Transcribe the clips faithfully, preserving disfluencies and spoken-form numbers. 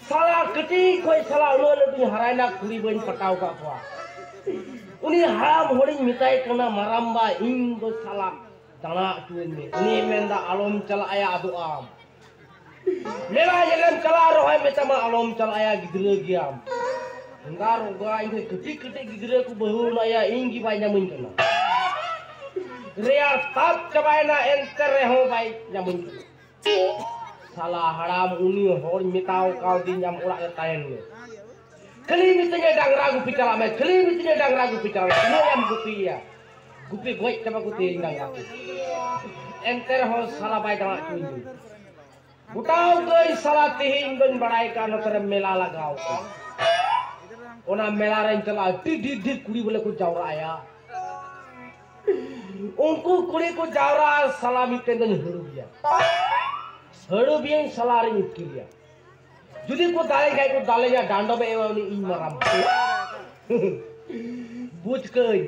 ᱥᱟᱞᱟ ᱠᱟᱹᱴᱤᱡ ᱠᱷᱚᱡ ᱥᱟᱞᱟ ᱩᱱᱟᱹᱜ ᱞᱟᱹᱴᱩᱧ ᱦᱟᱨᱟᱭᱮᱱᱟ, ᱠᱩᱲᱤ ᱵᱟᱹᱧ ᱯᱟᱴᱟᱣ ᱠᱟᱜ ᱠᱚᱣᱟ᱾ ᱩᱱᱤ ᱦᱟᱲᱟᱢ ᱦᱚᱲᱤᱧ ᱢᱮᱛᱟᱭ ᱠᱟᱱᱟ, "ᱢᱟᱨᱟᱢᱵᱟ, ᱤᱧ ᱫᱚ ᱥᱟᱞᱟ ᱫᱟᱬᱟ ᱦᱚᱪᱚᱣᱟᱹᱧ ᱢᱮ᱾" ᱩᱱᱤᱭ ᱢᱮᱱᱫᱟ, "ᱟᱞᱚᱢ ᱪᱟᱞᱟᱜᱼᱟ, ᱟᱫᱚᱜ ᱟᱢ᱾ ᱢᱮᱞᱟ ᱧᱮᱞᱮᱢ ᱪᱟᱞᱟᱜ ᱨᱮᱦᱚᱸᱭ ᱢᱮᱛᱟᱢᱟ, ᱟᱞᱚᱢ ᱪᱟᱞᱟᱜᱼᱟ, ᱜᱤᱫᱽᱨᱟᱹ ᱜᱮᱭᱟᱢ᱾ ᱮᱸᱜᱟ ᱨᱚᱜᱟ ᱤᱧ ᱫᱚ ᱠᱟᱹᱴᱤᱡ ᱠᱟᱹᱴᱤᱡ ᱜᱤᱫᱽᱨᱟᱹ ᱠᱚ ᱵᱟᱹᱦᱩ ᱱᱟᱭᱟ, ᱤᱧ ᱜᱮ ᱵᱟᱭ ᱧᱟᱢᱟᱹᱧ ᱠᱟᱱᱟ᱾ ᱨᱮᱭᱟᱲ ᱛᱟᱯ ᱪᱟᱵᱟᱭᱮᱱᱟ, ᱮᱱᱛᱮ ᱨᱮᱦᱚᱸ ᱵᱟᱭ ᱧᱟᱢᱟᱹᱧ ᱠᱟᱱᱟ᱾" ᱥᱟᱞᱟ ᱦᱟᱲᱟᱢ, ᱩᱱᱤ ᱦᱚᱲ ᱢᱮᱛᱟᱣ ᱠᱟᱣᱫᱤᱧ, "ᱟᱢ ᱚᱲᱟᱜ ᱨᱮ ᱛᱟᱦᱮᱱ ᱢᱮ᱾ ᱠᱷᱟᱹᱞᱤ ᱢᱤᱛᱟᱹᱧᱟ ᱰᱟᱝᱨᱟ ᱜᱩᱯᱤ ᱪᱟᱞᱟᱜ ᱢᱮ, ᱠᱷᱟᱹᱞᱤ ᱢᱤᱛᱟᱹᱧᱟ ᱰᱟᱝᱨᱟ ᱜᱩᱯᱤ ᱪᱟᱞᱟᱜ ᱢᱮ, ᱛᱤᱱᱟᱹᱜ ᱮᱢ ᱜᱩᱯᱤᱭᱮᱭᱟ? ᱜᱩᱯᱤ ᱜᱚᱡ ᱪᱟᱵᱟ ᱠᱚ ᱛᱮᱦᱮᱧ ᱰᱟᱝᱨᱟ ᱠᱚ᱾" ᱮᱱᱛᱮ ᱨᱮᱦᱚᱸ ᱥᱟᱞᱟ ᱵᱟᱭ ᱫᱟᱬᱟ ᱦᱚᱪᱚᱧ ᱠᱟᱱᱟ᱾ ᱜᱚᱴᱟᱣ ᱠᱟᱹᱧ ᱥᱟᱞᱟ, ᱛᱮᱦᱮᱧ ᱫᱚᱧ ᱵᱟᱲᱟᱭ ᱠᱟᱱ ᱱᱚᱛᱮ ᱨᱮ ᱢᱮᱞᱟ ᱞᱟᱜᱟᱣ ᱠᱟᱱᱟ᱾ ᱚᱱᱟ ᱢᱮᱞᱟ ᱨᱮᱧ ᱪᱟᱞᱟᱜᱼᱟ, ᱟᱹᱰᱤ ᱰᱷᱮᱨ ᱰᱷᱮᱨ ᱠᱩᱲᱤ ᱵᱚᱞᱮ ᱠᱚ ᱡᱟᱣᱨᱟᱜᱼᱟ᱾ ᱩᱱᱠᱩ ᱠᱩᱲᱤ ᱠᱚ ᱡᱟᱣᱨᱟ, ᱥᱟᱞᱟ ᱢᱤᱫᱴᱮᱱ ᱫᱚᱧ ᱦᱟᱹᱲᱩᱵᱮᱭᱟ᱾ ᱦᱟᱹᱲᱩᱵᱤᱭᱟᱹᱧ, ᱥᱟᱞᱟ ᱨᱤᱧ ᱤᱛᱠᱤᱨᱮᱭᱟ᱾ ᱡᱩᱫᱤ ᱠᱚ ᱫᱟᱞᱮ ᱠᱷᱟᱡ ᱠᱚ ᱫᱟᱞᱮᱭᱟ, ᱰᱟᱸᱰᱚᱢᱮ ᱮᱢᱟ ᱩᱱᱤ ᱤᱧ ᱢᱟᱨᱟᱝ᱾ ᱵᱩᱡᱽ ᱠᱟᱹᱧ᱾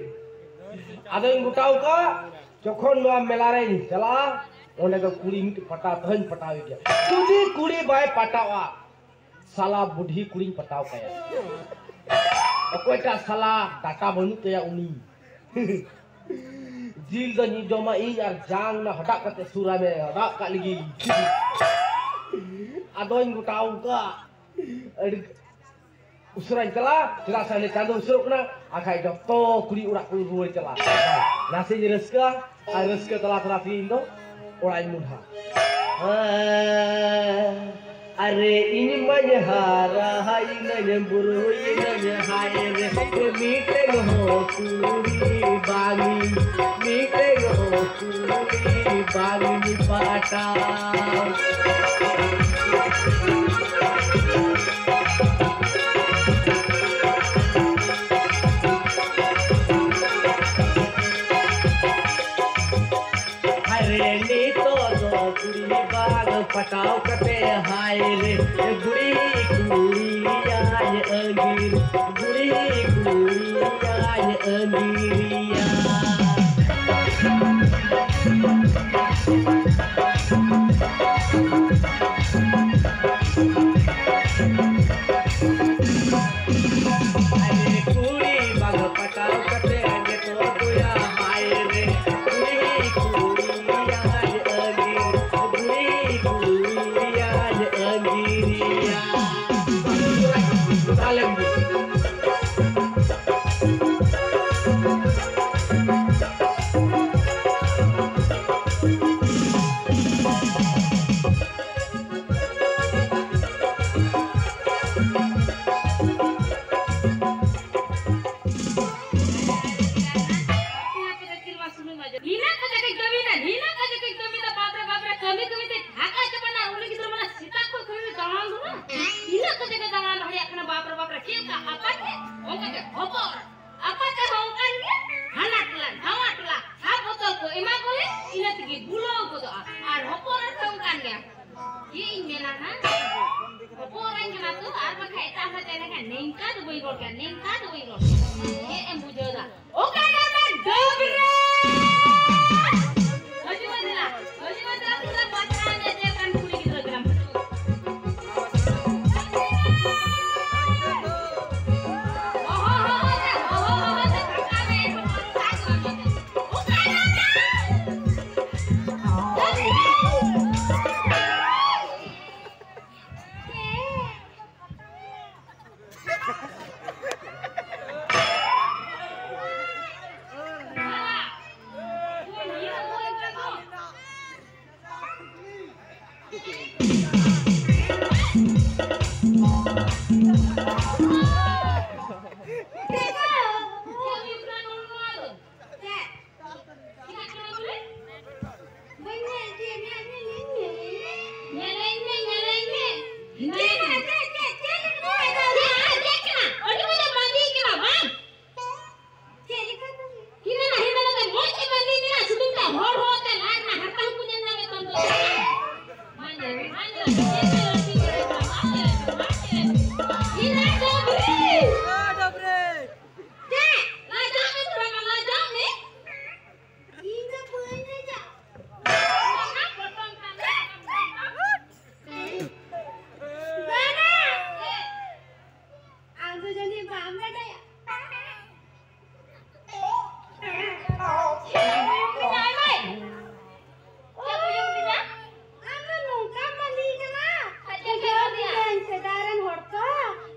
ᱟᱫᱚᱧ ᱜᱚᱴᱟᱣ ᱠᱟᱜ, ᱡᱚᱠᱷᱚᱱ ᱱᱚᱣᱟ ᱢᱮᱞᱟ ᱨᱮᱧ ᱪᱟᱞᱟᱜᱼᱟ, ᱚᱸᱰᱮ ᱫᱚ ᱠᱩᱲᱤ ᱢᱤᱫᱴᱮᱡ ᱯᱟᱴᱟᱣ ᱛᱮᱦᱚᱧ ᱯᱟᱴᱟᱣᱮ ᱜᱮᱭᱟ᱾ ᱡᱩᱫᱤ ᱠᱩᱲᱤ ᱵᱟᱭ ᱯᱟᱴᱟᱣᱟ, ᱥᱟᱞᱟ ᱵᱩᱰᱷᱤ ᱠᱩᱲᱤᱧ ᱯᱟᱴᱟᱣ ᱠᱟᱭᱟ᱾ ᱚᱠᱚᱭᱴᱟᱜ ᱥᱟᱞᱟ ᱰᱟᱴᱟ ᱵᱟᱹᱱᱩᱜ ᱛᱟᱭᱟ ᱩᱱᱤ᱾ ᱡᱤᱞ ᱫᱚᱧ ᱡᱚᱢᱟ ᱤᱧ ᱟᱨ ᱡᱟᱝ ᱚᱱᱟ ᱦᱚᱰᱟᱜ ᱠᱟᱛᱮ ᱥᱩᱨᱟᱭ ᱢᱮ, ᱦᱚᱰᱟᱜ ᱠᱟᱜ ᱞᱟᱹᱜᱤᱫ᱾ ᱟᱫᱚᱧ ᱜᱚᱴᱟ ᱚᱱᱠᱟ ᱟᱹᱰᱤ ᱩᱥᱟᱹᱨᱟᱧ ᱪᱟᱞᱟᱜᱼᱟ, ᱪᱮᱫᱟᱜ ᱥᱮ ᱦᱟᱱᱮ ᱪᱟᱸᱫᱚ ᱩᱥᱟᱹᱨᱚᱜ ᱠᱟᱱᱟ, ᱟᱨ ᱠᱷᱟᱡ ᱡᱚᱛᱚ ᱠᱩᱲᱤ ᱚᱲᱟᱜ ᱠᱚ ᱨᱩᱣᱟᱹᱲ ᱪᱟᱞᱟᱜᱼᱟ᱾ ᱱᱟᱥᱮᱧ ᱨᱟᱹᱥᱠᱟᱹᱜᱼᱟ, ᱟᱨ ᱨᱟᱹᱥᱠᱟᱹ ᱛᱟᱞᱟ ᱛᱟᱞᱟ ᱛᱮ ᱤᱧ ᱫᱚ ᱚᱲᱟᱜ ᱤᱧ ᱢᱩᱰᱷᱟ᱾ ᱟᱨᱮ ᱤᱧ ᱢᱟᱧ ᱦᱟᱨᱟᱭᱮᱱᱟᱹᱧ, ᱵᱩᱨᱩᱭᱮᱱᱟᱹᱧ, ᱦᱟᱭ ᱨᱮ, ᱢᱤᱫᱴᱮᱱ ᱦᱚᱸ ᱠᱩᱲᱤ ᱵᱟᱝᱤᱧ, ᱢᱤᱫᱴᱮᱱ ᱦᱚᱸ ᱠᱩᱲᱤ ᱵᱟᱝᱤᱧ ᱯᱟᱴᱟᱣ᱾ ᱟᱨᱮ ᱱᱤᱛᱚᱜ ᱫᱚ ᱠᱩᱲᱤ ᱵᱟᱝ ᱯᱟᱴᱟᱣ ᱠᱟᱛᱮ, ᱦᱟᱭ ᱨᱮ, ᱵᱩᱲᱤ ᱠᱩᱲᱤᱭᱟᱭ ᱟᱹᱜᱤᱨ, ᱵᱩᱲᱤ ᱠᱩᱲᱤᱭᱟᱭ ᱟᱹᱜᱤᱨᱤᱭᱟ᱾ ᱢᱮᱱᱟ ᱦᱟᱸᱜ᱾ ᱦᱚᱯᱚᱱ ᱮᱨᱟᱧ ᱠᱟᱱᱟ ᱛᱚ, ᱟᱨ ᱵᱟᱠᱷᱟᱡ ᱮᱴᱟᱜ ᱦᱚᱲ ᱛᱟᱦᱮᱸ ᱞᱮᱱᱠᱷᱟᱱ ᱱᱤᱝᱠᱟ ᱫᱚ ᱵᱟᱹᱧ ᱨᱚᱲ ᱠᱮᱭᱟ, ᱱᱤᱝᱠᱟ ᱫᱚ ᱵᱟᱹᱧ ᱨᱚᱲ ᱠᱮᱭᱟ᱾ ᱪᱮᱫ ᱮᱢ ᱵᱩᱡᱷᱟᱹᱣ ᱫᱟ? ᱚᱠᱟᱭ ᱱᱟᱢ ᱰᱟᱹᱵᱽᱨᱟᱹ? ᱦᱤᱡᱩᱜ ᱢᱮ ᱫᱮᱞᱟ, ᱦᱤᱡᱩᱜ ᱢᱮ ᱫᱮᱞᱟ, ᱛᱤᱱᱟᱹᱜ ᱯᱟᱛᱲᱟ ᱧᱮᱧᱮᱞ ᱠᱟᱱ ᱠᱩᱲᱤ ᱜᱤᱫᱽᱨᱟᱹ ᱠᱟᱱᱟᱢ᱾ ᱦᱚᱦᱚ, ᱦᱚᱦᱚ ᱛᱮ, ᱦᱚᱦᱚ, ᱦᱚᱦᱚ ᱛᱮ ᱯᱷᱟᱸᱠᱟ ᱢᱮ, ᱯᱷᱟᱸᱠᱟ ᱢᱮ᱾ ᱚᱠᱟᱭ ᱱᱟᱢ? ᱧᱮᱞᱮᱧ ᱢᱮ, ᱧᱮᱞᱮᱧ ᱢᱮ᱾ ᱪᱮᱫ ᱠᱟᱱᱟ? ᱪᱮᱫ, ᱪᱮᱫ, ᱪᱮᱫ ᱞᱮᱠᱟ ᱵᱟᱭ ᱫᱟᱲᱮᱭᱟᱜᱼᱟ? ᱪᱮᱫ ᱠᱟᱱᱟ? ᱟᱹᱰᱤ ᱢᱚᱡᱽ ᱮ ᱵᱟᱸᱫᱮ ᱠᱟᱱᱟ, ᱵᱟᱝ? ᱪᱮᱫ ᱞᱮᱠᱟ ᱵᱟᱸᱫᱮ? ᱦᱤᱱᱟᱹ ᱱᱟ, ᱦᱤᱱᱟᱹ ᱱᱟ, ᱢᱚᱡᱽ ᱮ ᱵᱟᱸᱫᱮ ᱠᱟᱱᱟ, ᱥᱩᱫᱩ ᱢᱤᱫᱴᱟᱝ ᱦᱚᱲ ᱦᱚᱲ ᱛᱮ ᱞᱟᱡ ᱨᱮᱱᱟᱜ ᱦᱟᱨᱛᱟ ᱦᱚᱸᱠᱚ ᱧᱮᱞ ᱧᱟᱢᱮᱫ ᱛᱟᱢ ᱫᱚ᱾ ᱢᱟ ᱧᱮᱞ ᱢᱮ, ᱢᱟ ᱧᱮᱞ ᱢᱮ, ᱪᱮᱫ ᱮ ᱟᱹᱛᱤᱧ ᱠᱟᱱᱟ, ᱢᱟ ᱧᱮᱞ ᱢᱮ, ᱢᱟ ᱧᱮᱞ ᱢᱮ᱾ ᱦᱤᱱᱟᱹ ᱰᱟᱹᱵᱽᱨᱤ᱾ ᱪᱮᱫ? ᱞᱟᱡᱟᱜ ᱢᱮ ᱛᱷᱚᱲᱟ ᱜᱟᱱ, ᱞᱟᱡᱟᱜ ᱢᱮ᱾ ᱤᱧ ᱫᱚ ᱵᱟᱹᱧ ᱞᱟᱡᱟᱜ᱾ ᱵᱟᱝᱟ! ᱟᱢ ᱫᱚ ᱡᱟᱹᱱᱤᱡ ᱵᱟᱢ ᱵᱟᱰᱟᱭᱟ᱾ ᱪᱮᱫ ᱠᱚ ᱡᱚᱢ ᱠᱮᱫᱟ? ᱟᱢ ᱫᱚ ᱱᱚᱝᱠᱟᱢ ᱵᱟᱸᱫᱮ ᱠᱟᱱᱟ᱾ ᱟᱪᱪᱷᱟ, ᱪᱮᱫ ᱠᱚ ᱵᱩᱡᱷᱟᱹᱣ ᱞᱟᱹᱭᱟ? ᱠᱮᱫᱟᱹᱧ, ᱥᱮᱫᱟᱭ ᱨᱮᱱ ᱦᱚᱲ ᱠᱚ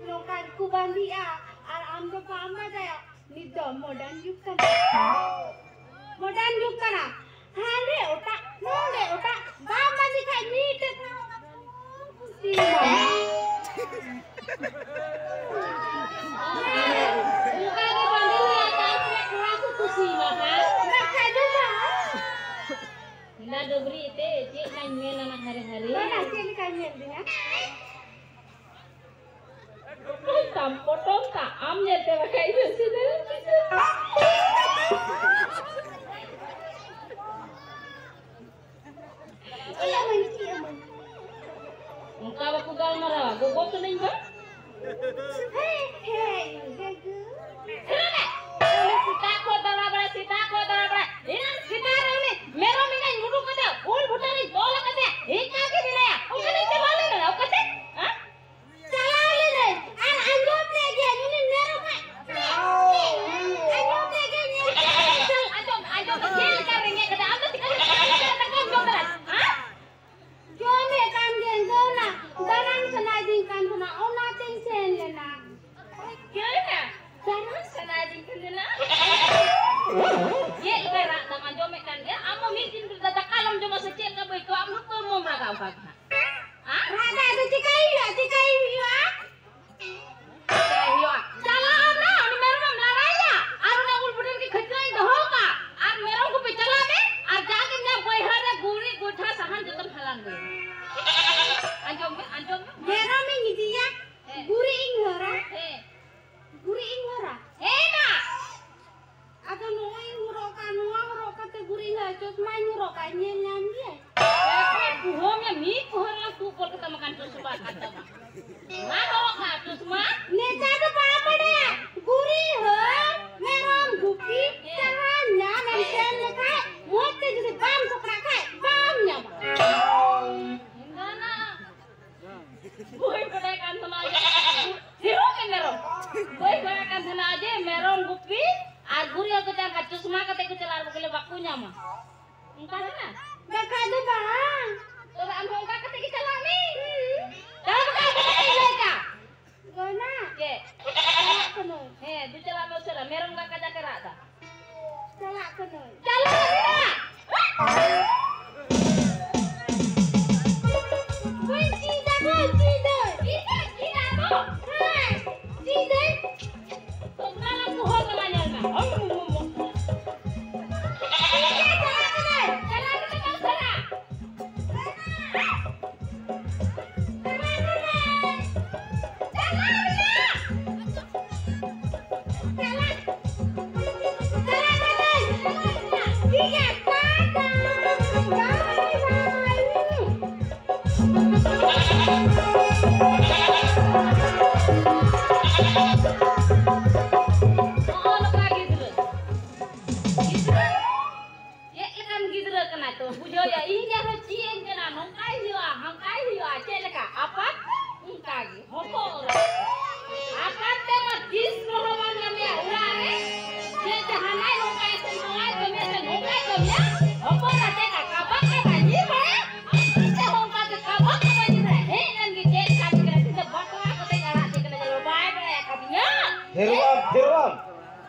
ᱱᱚᱝᱠᱟ ᱜᱮᱠᱚ ᱵᱟᱸᱫᱮᱜᱼᱟ᱾ ᱟᱨ ᱟᱢ ᱫᱚ ᱵᱟᱢ ᱵᱟᱰᱟᱭᱟ, ᱱᱤᱛ ᱫᱚ modern ᱡᱩᱜᱽ ᱠᱟᱱᱟ᱾ Modern ᱡᱩᱜᱽ ᱠᱟᱱᱟ᱾ ᱦᱟᱸᱰᱮ ᱚᱴᱟᱜ, ᱱᱚᱰᱮ ᱚᱴᱟᱜ, ᱵᱟᱢ ᱵᱟᱸᱫᱮ ᱠᱷᱟᱡ ᱢᱤᱫᱴᱮᱡ ᱠᱩᱥᱤ ᱢᱟ᱾ ᱚᱱᱠᱟ ᱜᱮ ᱵᱟᱸᱫᱮ ᱦᱩᱭᱩᱜᱼᱟ, ᱛᱟᱨᱯᱚᱨᱮ ᱠᱚᱲᱟ ᱠᱚ ᱠᱩᱥᱤᱭᱟᱢᱟ, ᱦᱮᱸ? ᱵᱟᱠᱷᱟᱡ ᱫᱚ ᱵᱟᱝ᱾ ᱦᱮᱞᱟ ᱰᱟᱹᱵᱽᱨᱤ ᱮᱱᱛᱮ ᱪᱮᱫ ᱞᱮᱠᱟᱧ ᱢᱮᱱᱟ ᱱᱟᱦᱟᱜ ᱦᱟᱨᱮ ᱦᱟᱨᱮ᱾ ᱵᱟᱲᱟ ᱪᱮᱫ ᱞᱮᱠᱟᱧ ᱢᱮᱱ ᱫᱤᱧᱟ? ᱯᱚᱴᱚᱢ ᱛᱟᱢ, ᱯᱚᱴᱚᱢ ᱛᱟᱢ, ᱟᱢ ᱧᱮᱞᱛᱮ ᱵᱟᱠᱷᱟᱡ ᱤᱧ ᱫᱚ ᱥᱤᱫᱷᱟᱹ ᱪᱮᱫ ᱦᱚᱸ ᱵᱟᱹᱧ ᱪᱮᱫ ᱦᱚᱸ ᱵᱟᱹᱧ᱾ ᱚᱱᱠᱟ ᱵᱟᱠᱚ ᱜᱟᱞᱢᱟᱨᱟᱣᱟ, ᱜᱚᱜᱚ ᱠᱟᱹᱱᱟᱹᱧ ᱵᱟᱝ? ᱦᱮᱸ, ᱦᱮᱸ, ᱜᱚᱜᱚ᱾ ᱥᱮᱛᱟᱜ ᱠᱷᱚᱱ ᱫᱟᱬᱟ ᱵᱟᱲᱟ, ᱥᱮᱛᱟᱜ ᱠᱷᱚᱱ ᱫᱟᱬᱟ ᱵᱟᱲᱟ᱾ ᱮᱱᱟᱝ ᱥᱮᱛᱟᱜ ᱨᱮ ᱩᱱᱤ ᱢᱮᱨᱚᱢ ᱮᱸᱜᱟᱧ ᱩᱰᱩᱠ ᱠᱟᱫᱮᱭᱟ, ᱩᱞ ᱵᱩᱴᱟᱹ ᱨᱤᱧ ᱛᱚᱞ ᱟᱠᱟᱫᱮᱭᱟ, ᱤᱱᱠᱟ ᱜᱮ ᱢᱮᱱᱟᱭᱟ᱾ ᱚᱠᱟ ᱛᱮ ᱪᱟᱞᱟᱣ ᱞᱮᱱᱟ? ᱚᱠᱟ ᱛᱮ? ᱦᱮᱸ? ᱪᱟᱞᱟᱣ ᱞᱮᱱᱟᱹᱧ ᱟᱨ ᱟᱸᱡᱚᱢ ᱞᱮᱫ ᱜᱮᱭᱟᱹᱧ ᱩᱱᱤ ᱢᱮᱨᱚᱢ ᱟᱜ᱾ ᱟᱸᱡᱚᱢ ᱞᱮᱫ ᱜᱮᱭᱟᱹᱧ᱾ ᱟᱸᱡᱚᱢ, ᱟᱸᱡᱚᱢ, ᱪᱮᱫ ᱞᱮᱠᱟ ᱨᱮᱸᱜᱮᱡ ᱠᱟᱫᱟ? ᱟᱢ ᱫᱚ ᱪᱤᱠᱟᱹ ᱞᱮᱠᱟ ᱫᱟᱠᱟᱢ ᱡᱚᱢ ᱠᱟᱫᱟ? ᱦᱮᱸ? ᱡᱚᱢᱮᱫ ᱠᱟᱱ ᱜᱤᱭᱟᱹᱧ, ᱫᱟᱬᱟ ᱥᱟᱱᱟᱭᱮᱫᱤᱧ ᱠᱟᱱ ᱛᱟᱦᱮᱱᱟ, ᱚᱱᱟᱛᱤᱧ ᱥᱮᱱ ᱞᱮᱱᱟ᱾ ᱪᱮᱫ ᱞᱮᱠᱟ? ᱫᱟᱬᱟ ᱥᱟᱱᱟᱭᱮᱫᱤᱧ ᱠᱟᱱ ᱛᱟᱦᱮᱱᱟ? ᱪᱮᱫ ᱞᱮᱠᱟ ᱨᱟᱜ ᱫᱟᱢ ᱟᱸᱡᱚᱢᱮᱫ ᱠᱟᱱ ᱜᱮᱭᱟ? ᱟᱢ ᱢᱟ ᱢᱤᱫ ᱫᱤᱱ ᱨᱮ ᱫᱟᱠᱟ ᱟᱞᱚᱢ ᱡᱚᱢᱟ ᱥᱮ ᱪᱮᱫ ᱞᱮᱠᱟ ᱵᱟᱹᱭᱠᱟᱹᱣᱟ? ᱟᱢ ᱦᱚᱸ ᱠᱟᱹᱣᱢᱟᱹᱢ ᱨᱟᱜᱟ ᱚᱱᱠᱟ ᱜᱮ ᱦᱟᱸᱜ᱾ ᱦᱮᱸ? ᱨᱟᱜ ᱫᱚ ᱟᱫᱚ ᱪᱤᱠᱟᱹᱭ ᱦᱩᱭᱩᱜᱼᱟ? ᱪᱤᱠᱟᱹᱭ ᱦᱩᱭᱩᱜᱼᱟ? ᱪᱟᱞᱟᱜ ᱟᱢ ᱱᱟ, ᱩᱱᱤ ᱢᱮᱨᱚᱢ ᱮᱢ ᱞᱟᱲᱟᱭᱮᱭᱟ, ᱟᱨ ᱚᱱᱟ ᱩᱞ ᱵᱩᱴᱟᱹ ᱨᱮᱜᱮ ᱠᱷᱟᱹᱪᱞᱟᱹᱜ ᱤᱧ ᱫᱚᱦᱚ ᱠᱟᱜᱼᱟ, ᱟᱨ ᱢᱮᱨᱚᱢ ᱜᱩᱯᱤ ᱪᱟᱞᱟᱜ ᱢᱮ, ᱟᱨ ᱡᱟᱜᱮᱢ ᱧᱟᱢ ᱵᱟᱹᱭᱦᱟᱹᱲ ᱨᱮ ᱜᱩᱨᱤᱡ, ᱜᱚᱭᱴᱷᱟ, ᱥᱟᱦᱟᱱ ᱡᱚᱛᱚᱢ ᱦᱟᱞᱟᱝ ᱟᱹᱜᱩᱭᱟ᱾ ᱟᱸᱡᱚᱢ ᱢᱮ, ᱟᱸᱡᱚᱢ ᱢᱮ᱾ ᱢᱮᱨᱚᱢ ᱤᱧ ᱤᱫᱤᱭᱟ, ᱦᱮᱸ᱾ ᱜᱩᱨᱤᱡ ᱤᱧ ᱦᱚᱨᱟ᱾ ᱦᱮᱸ᱾ ᱜᱩᱨᱤᱡ ᱤᱧ ᱦᱚᱨᱟ᱾ ᱦᱮᱸ ᱢᱟ᱾ ᱟᱫᱚ ᱱᱚᱜᱼᱚᱭ ᱤᱧ ᱦᱚᱨᱚᱜ ᱠᱟᱜ, ᱱᱚᱣᱟ ᱦᱚᱨᱚᱜ ᱠᱟᱛᱮ ᱜᱩᱨᱤᱡ ᱤᱧ ᱦᱚᱨᱚᱜ, ᱪᱚᱥᱢᱟᱧ ᱦᱚᱨᱚᱜ ᱠᱟᱜ, ᱧᱮᱞ ᱧᱟᱢ ᱜᱮᱭᱟᱭ? ᱮ, ᱯᱩᱦᱚᱢ ᱭᱟ, ᱢᱤᱫ ᱯᱩᱦᱚᱢ ᱞᱟᱝ ᱛᱩᱫ ᱜᱚᱫ ᱠᱟᱛᱟᱢᱟ ᱠᱟᱱ ᱪᱚᱥᱢᱟ ᱠᱟᱛᱟᱢᱟ᱾ ᱢᱟ ᱦᱚᱨᱚᱜ ᱠᱟᱜ ᱪᱚᱥᱢᱟ᱾ ᱱᱮᱛᱟᱨ ᱫᱚ ᱵᱟᱢ ᱵᱟᱲᱟᱭᱟ, ᱜᱩᱨᱤᱡ ᱦᱚᱨ, ᱢᱮᱨᱚᱢ ᱜᱩᱯᱤ, ᱦᱮᱸ᱾ ᱡᱟᱦᱟᱸ ᱧᱟᱢ ᱮᱢ ᱥᱮᱱ ᱞᱮᱠᱷᱟᱡ, ᱢᱚᱡᱽ ᱛᱮ ᱡᱩᱫᱤ ᱵᱟᱢ ᱥᱟᱯᱲᱟᱜ ᱠᱷᱟᱡ, ᱵᱟᱢ ᱧᱟᱢᱟ᱾ ᱮᱱᱠᱷᱟᱱ ᱵᱟᱹᱧ ᱵᱟᱰᱟᱭ ᱠᱟᱱ ᱛᱟᱦᱮᱱᱟ ᱡᱮ ᱥᱤᱨᱚᱢ ᱜᱮ ᱢᱮᱨᱚᱢ᱾ ᱵᱟᱹᱧ ᱵᱟᱰᱟᱭ ᱠᱟᱱ ᱛᱟᱦᱮᱱᱟ ᱡᱮ ᱢᱮᱨᱚᱢ ᱜᱩᱯᱤ ᱟᱨ ᱜᱩᱨᱤᱡ ᱟᱹᱜᱩ ᱪᱟᱞᱟᱜ ᱠᱷᱟᱱ ᱪᱚᱥᱢᱟ ᱠᱟᱛᱮ ᱠᱚ ᱪᱟᱞᱟᱜᱼᱟ, ᱵᱟᱠᱷᱟᱱ ᱵᱟᱠᱚ ᱧᱟᱢᱟ᱾ ᱚᱱᱠᱟ ᱠᱟᱱᱟ? ᱵᱟᱠᱷᱟᱡ ᱫᱚ ᱵᱟᱝ᱾ ᱛᱚᱵᱮ ᱟᱢ ᱦᱚᱸ ᱚᱱᱠᱟ ᱠᱟᱛᱮ ᱜᱮ ᱪᱟᱞᱟᱜ ᱢᱮ᱾ ᱦᱩᱸ᱾ ᱛᱟᱦᱞᱮ ᱵᱟᱠᱷᱟᱡ ᱫᱚ ᱪᱮᱫ ᱤᱧ ᱞᱟᱹᱭ ᱠᱟᱜ? ᱜᱚᱭᱱᱟ᱾ ᱪᱮᱫ? ᱪᱟᱞᱟᱜ ᱠᱟᱹᱱᱟᱹᱧ᱾ ᱦᱮᱸ, ᱫᱩ ᱪᱟᱞᱟᱜ ᱢᱮ ᱩᱥᱟᱹᱨᱟ, ᱢᱮᱨᱚᱢ ᱜᱟ ᱠᱟᱡᱟᱠ ᱮ ᱨᱟᱜ ᱮᱫᱟ᱾ ᱪᱟᱞᱟᱜ ᱠᱟᱹᱱᱟᱹᱧ᱾ ᱪᱟᱞᱟᱜ ᱢᱮ! ᱵᱟᱹᱧ ᱪᱮᱫᱟ ᱜᱚ, ᱪᱮᱫᱟᱹᱧ᱾ ᱪᱮᱫᱟᱹᱧ, ᱪᱮᱫᱟᱜ ᱜᱚ? ᱦᱮᱸ, ᱪᱮᱫᱟᱹᱧ᱾ ᱚᱱᱟ ᱞᱟᱝ ᱫᱚᱦᱚ ᱠᱟᱱᱟ, ᱧᱮᱞ ᱢᱮ᱾ ᱦᱚᱢ, ᱦᱚᱢ, ᱦᱚᱢ, ᱦᱚᱢ᱾ ᱴᱷᱤᱠ ᱜᱮᱭᱟ, ᱪᱟᱞᱟᱜ ᱠᱟᱹᱱᱟᱹᱧ᱾ ᱪᱟᱞᱟᱜ ᱠᱟᱹᱱᱟᱹᱧ, ᱩᱥᱟᱹᱨᱟ᱾ ᱦᱚᱯᱚᱱ ᱟᱛᱮ ᱠᱟᱵᱟ ᱠᱟᱵᱟ ᱧᱤᱨ ᱵᱟᱲᱟᱭᱟ᱾ ᱟᱢ ᱛᱮ ᱦᱚᱸ ᱚᱱᱠᱟ ᱜᱮ ᱠᱟᱵᱟ ᱠᱟᱵᱟ ᱧᱤᱨ ᱵᱟᱲᱟᱭᱟ᱾ ᱦᱮᱡ ᱞᱮᱱ ᱜᱮ ᱪᱮᱫ ᱠᱟᱱ ᱠᱟᱱᱟ? ᱛᱤᱱᱟᱹᱜ ᱵᱟᱠᱲᱟ ᱠᱟᱛᱮ ᱟᱲᱟᱜ ᱠᱮᱫ ᱠᱟᱱᱟ, ᱧᱮᱞ ᱵᱟᱭ ᱵᱟᱲᱟᱭᱟ ᱠᱟᱹᱢᱤᱭᱟ᱾ ᱦᱮᱨᱣᱟᱢ, ᱦᱮᱨᱣᱟᱢ᱾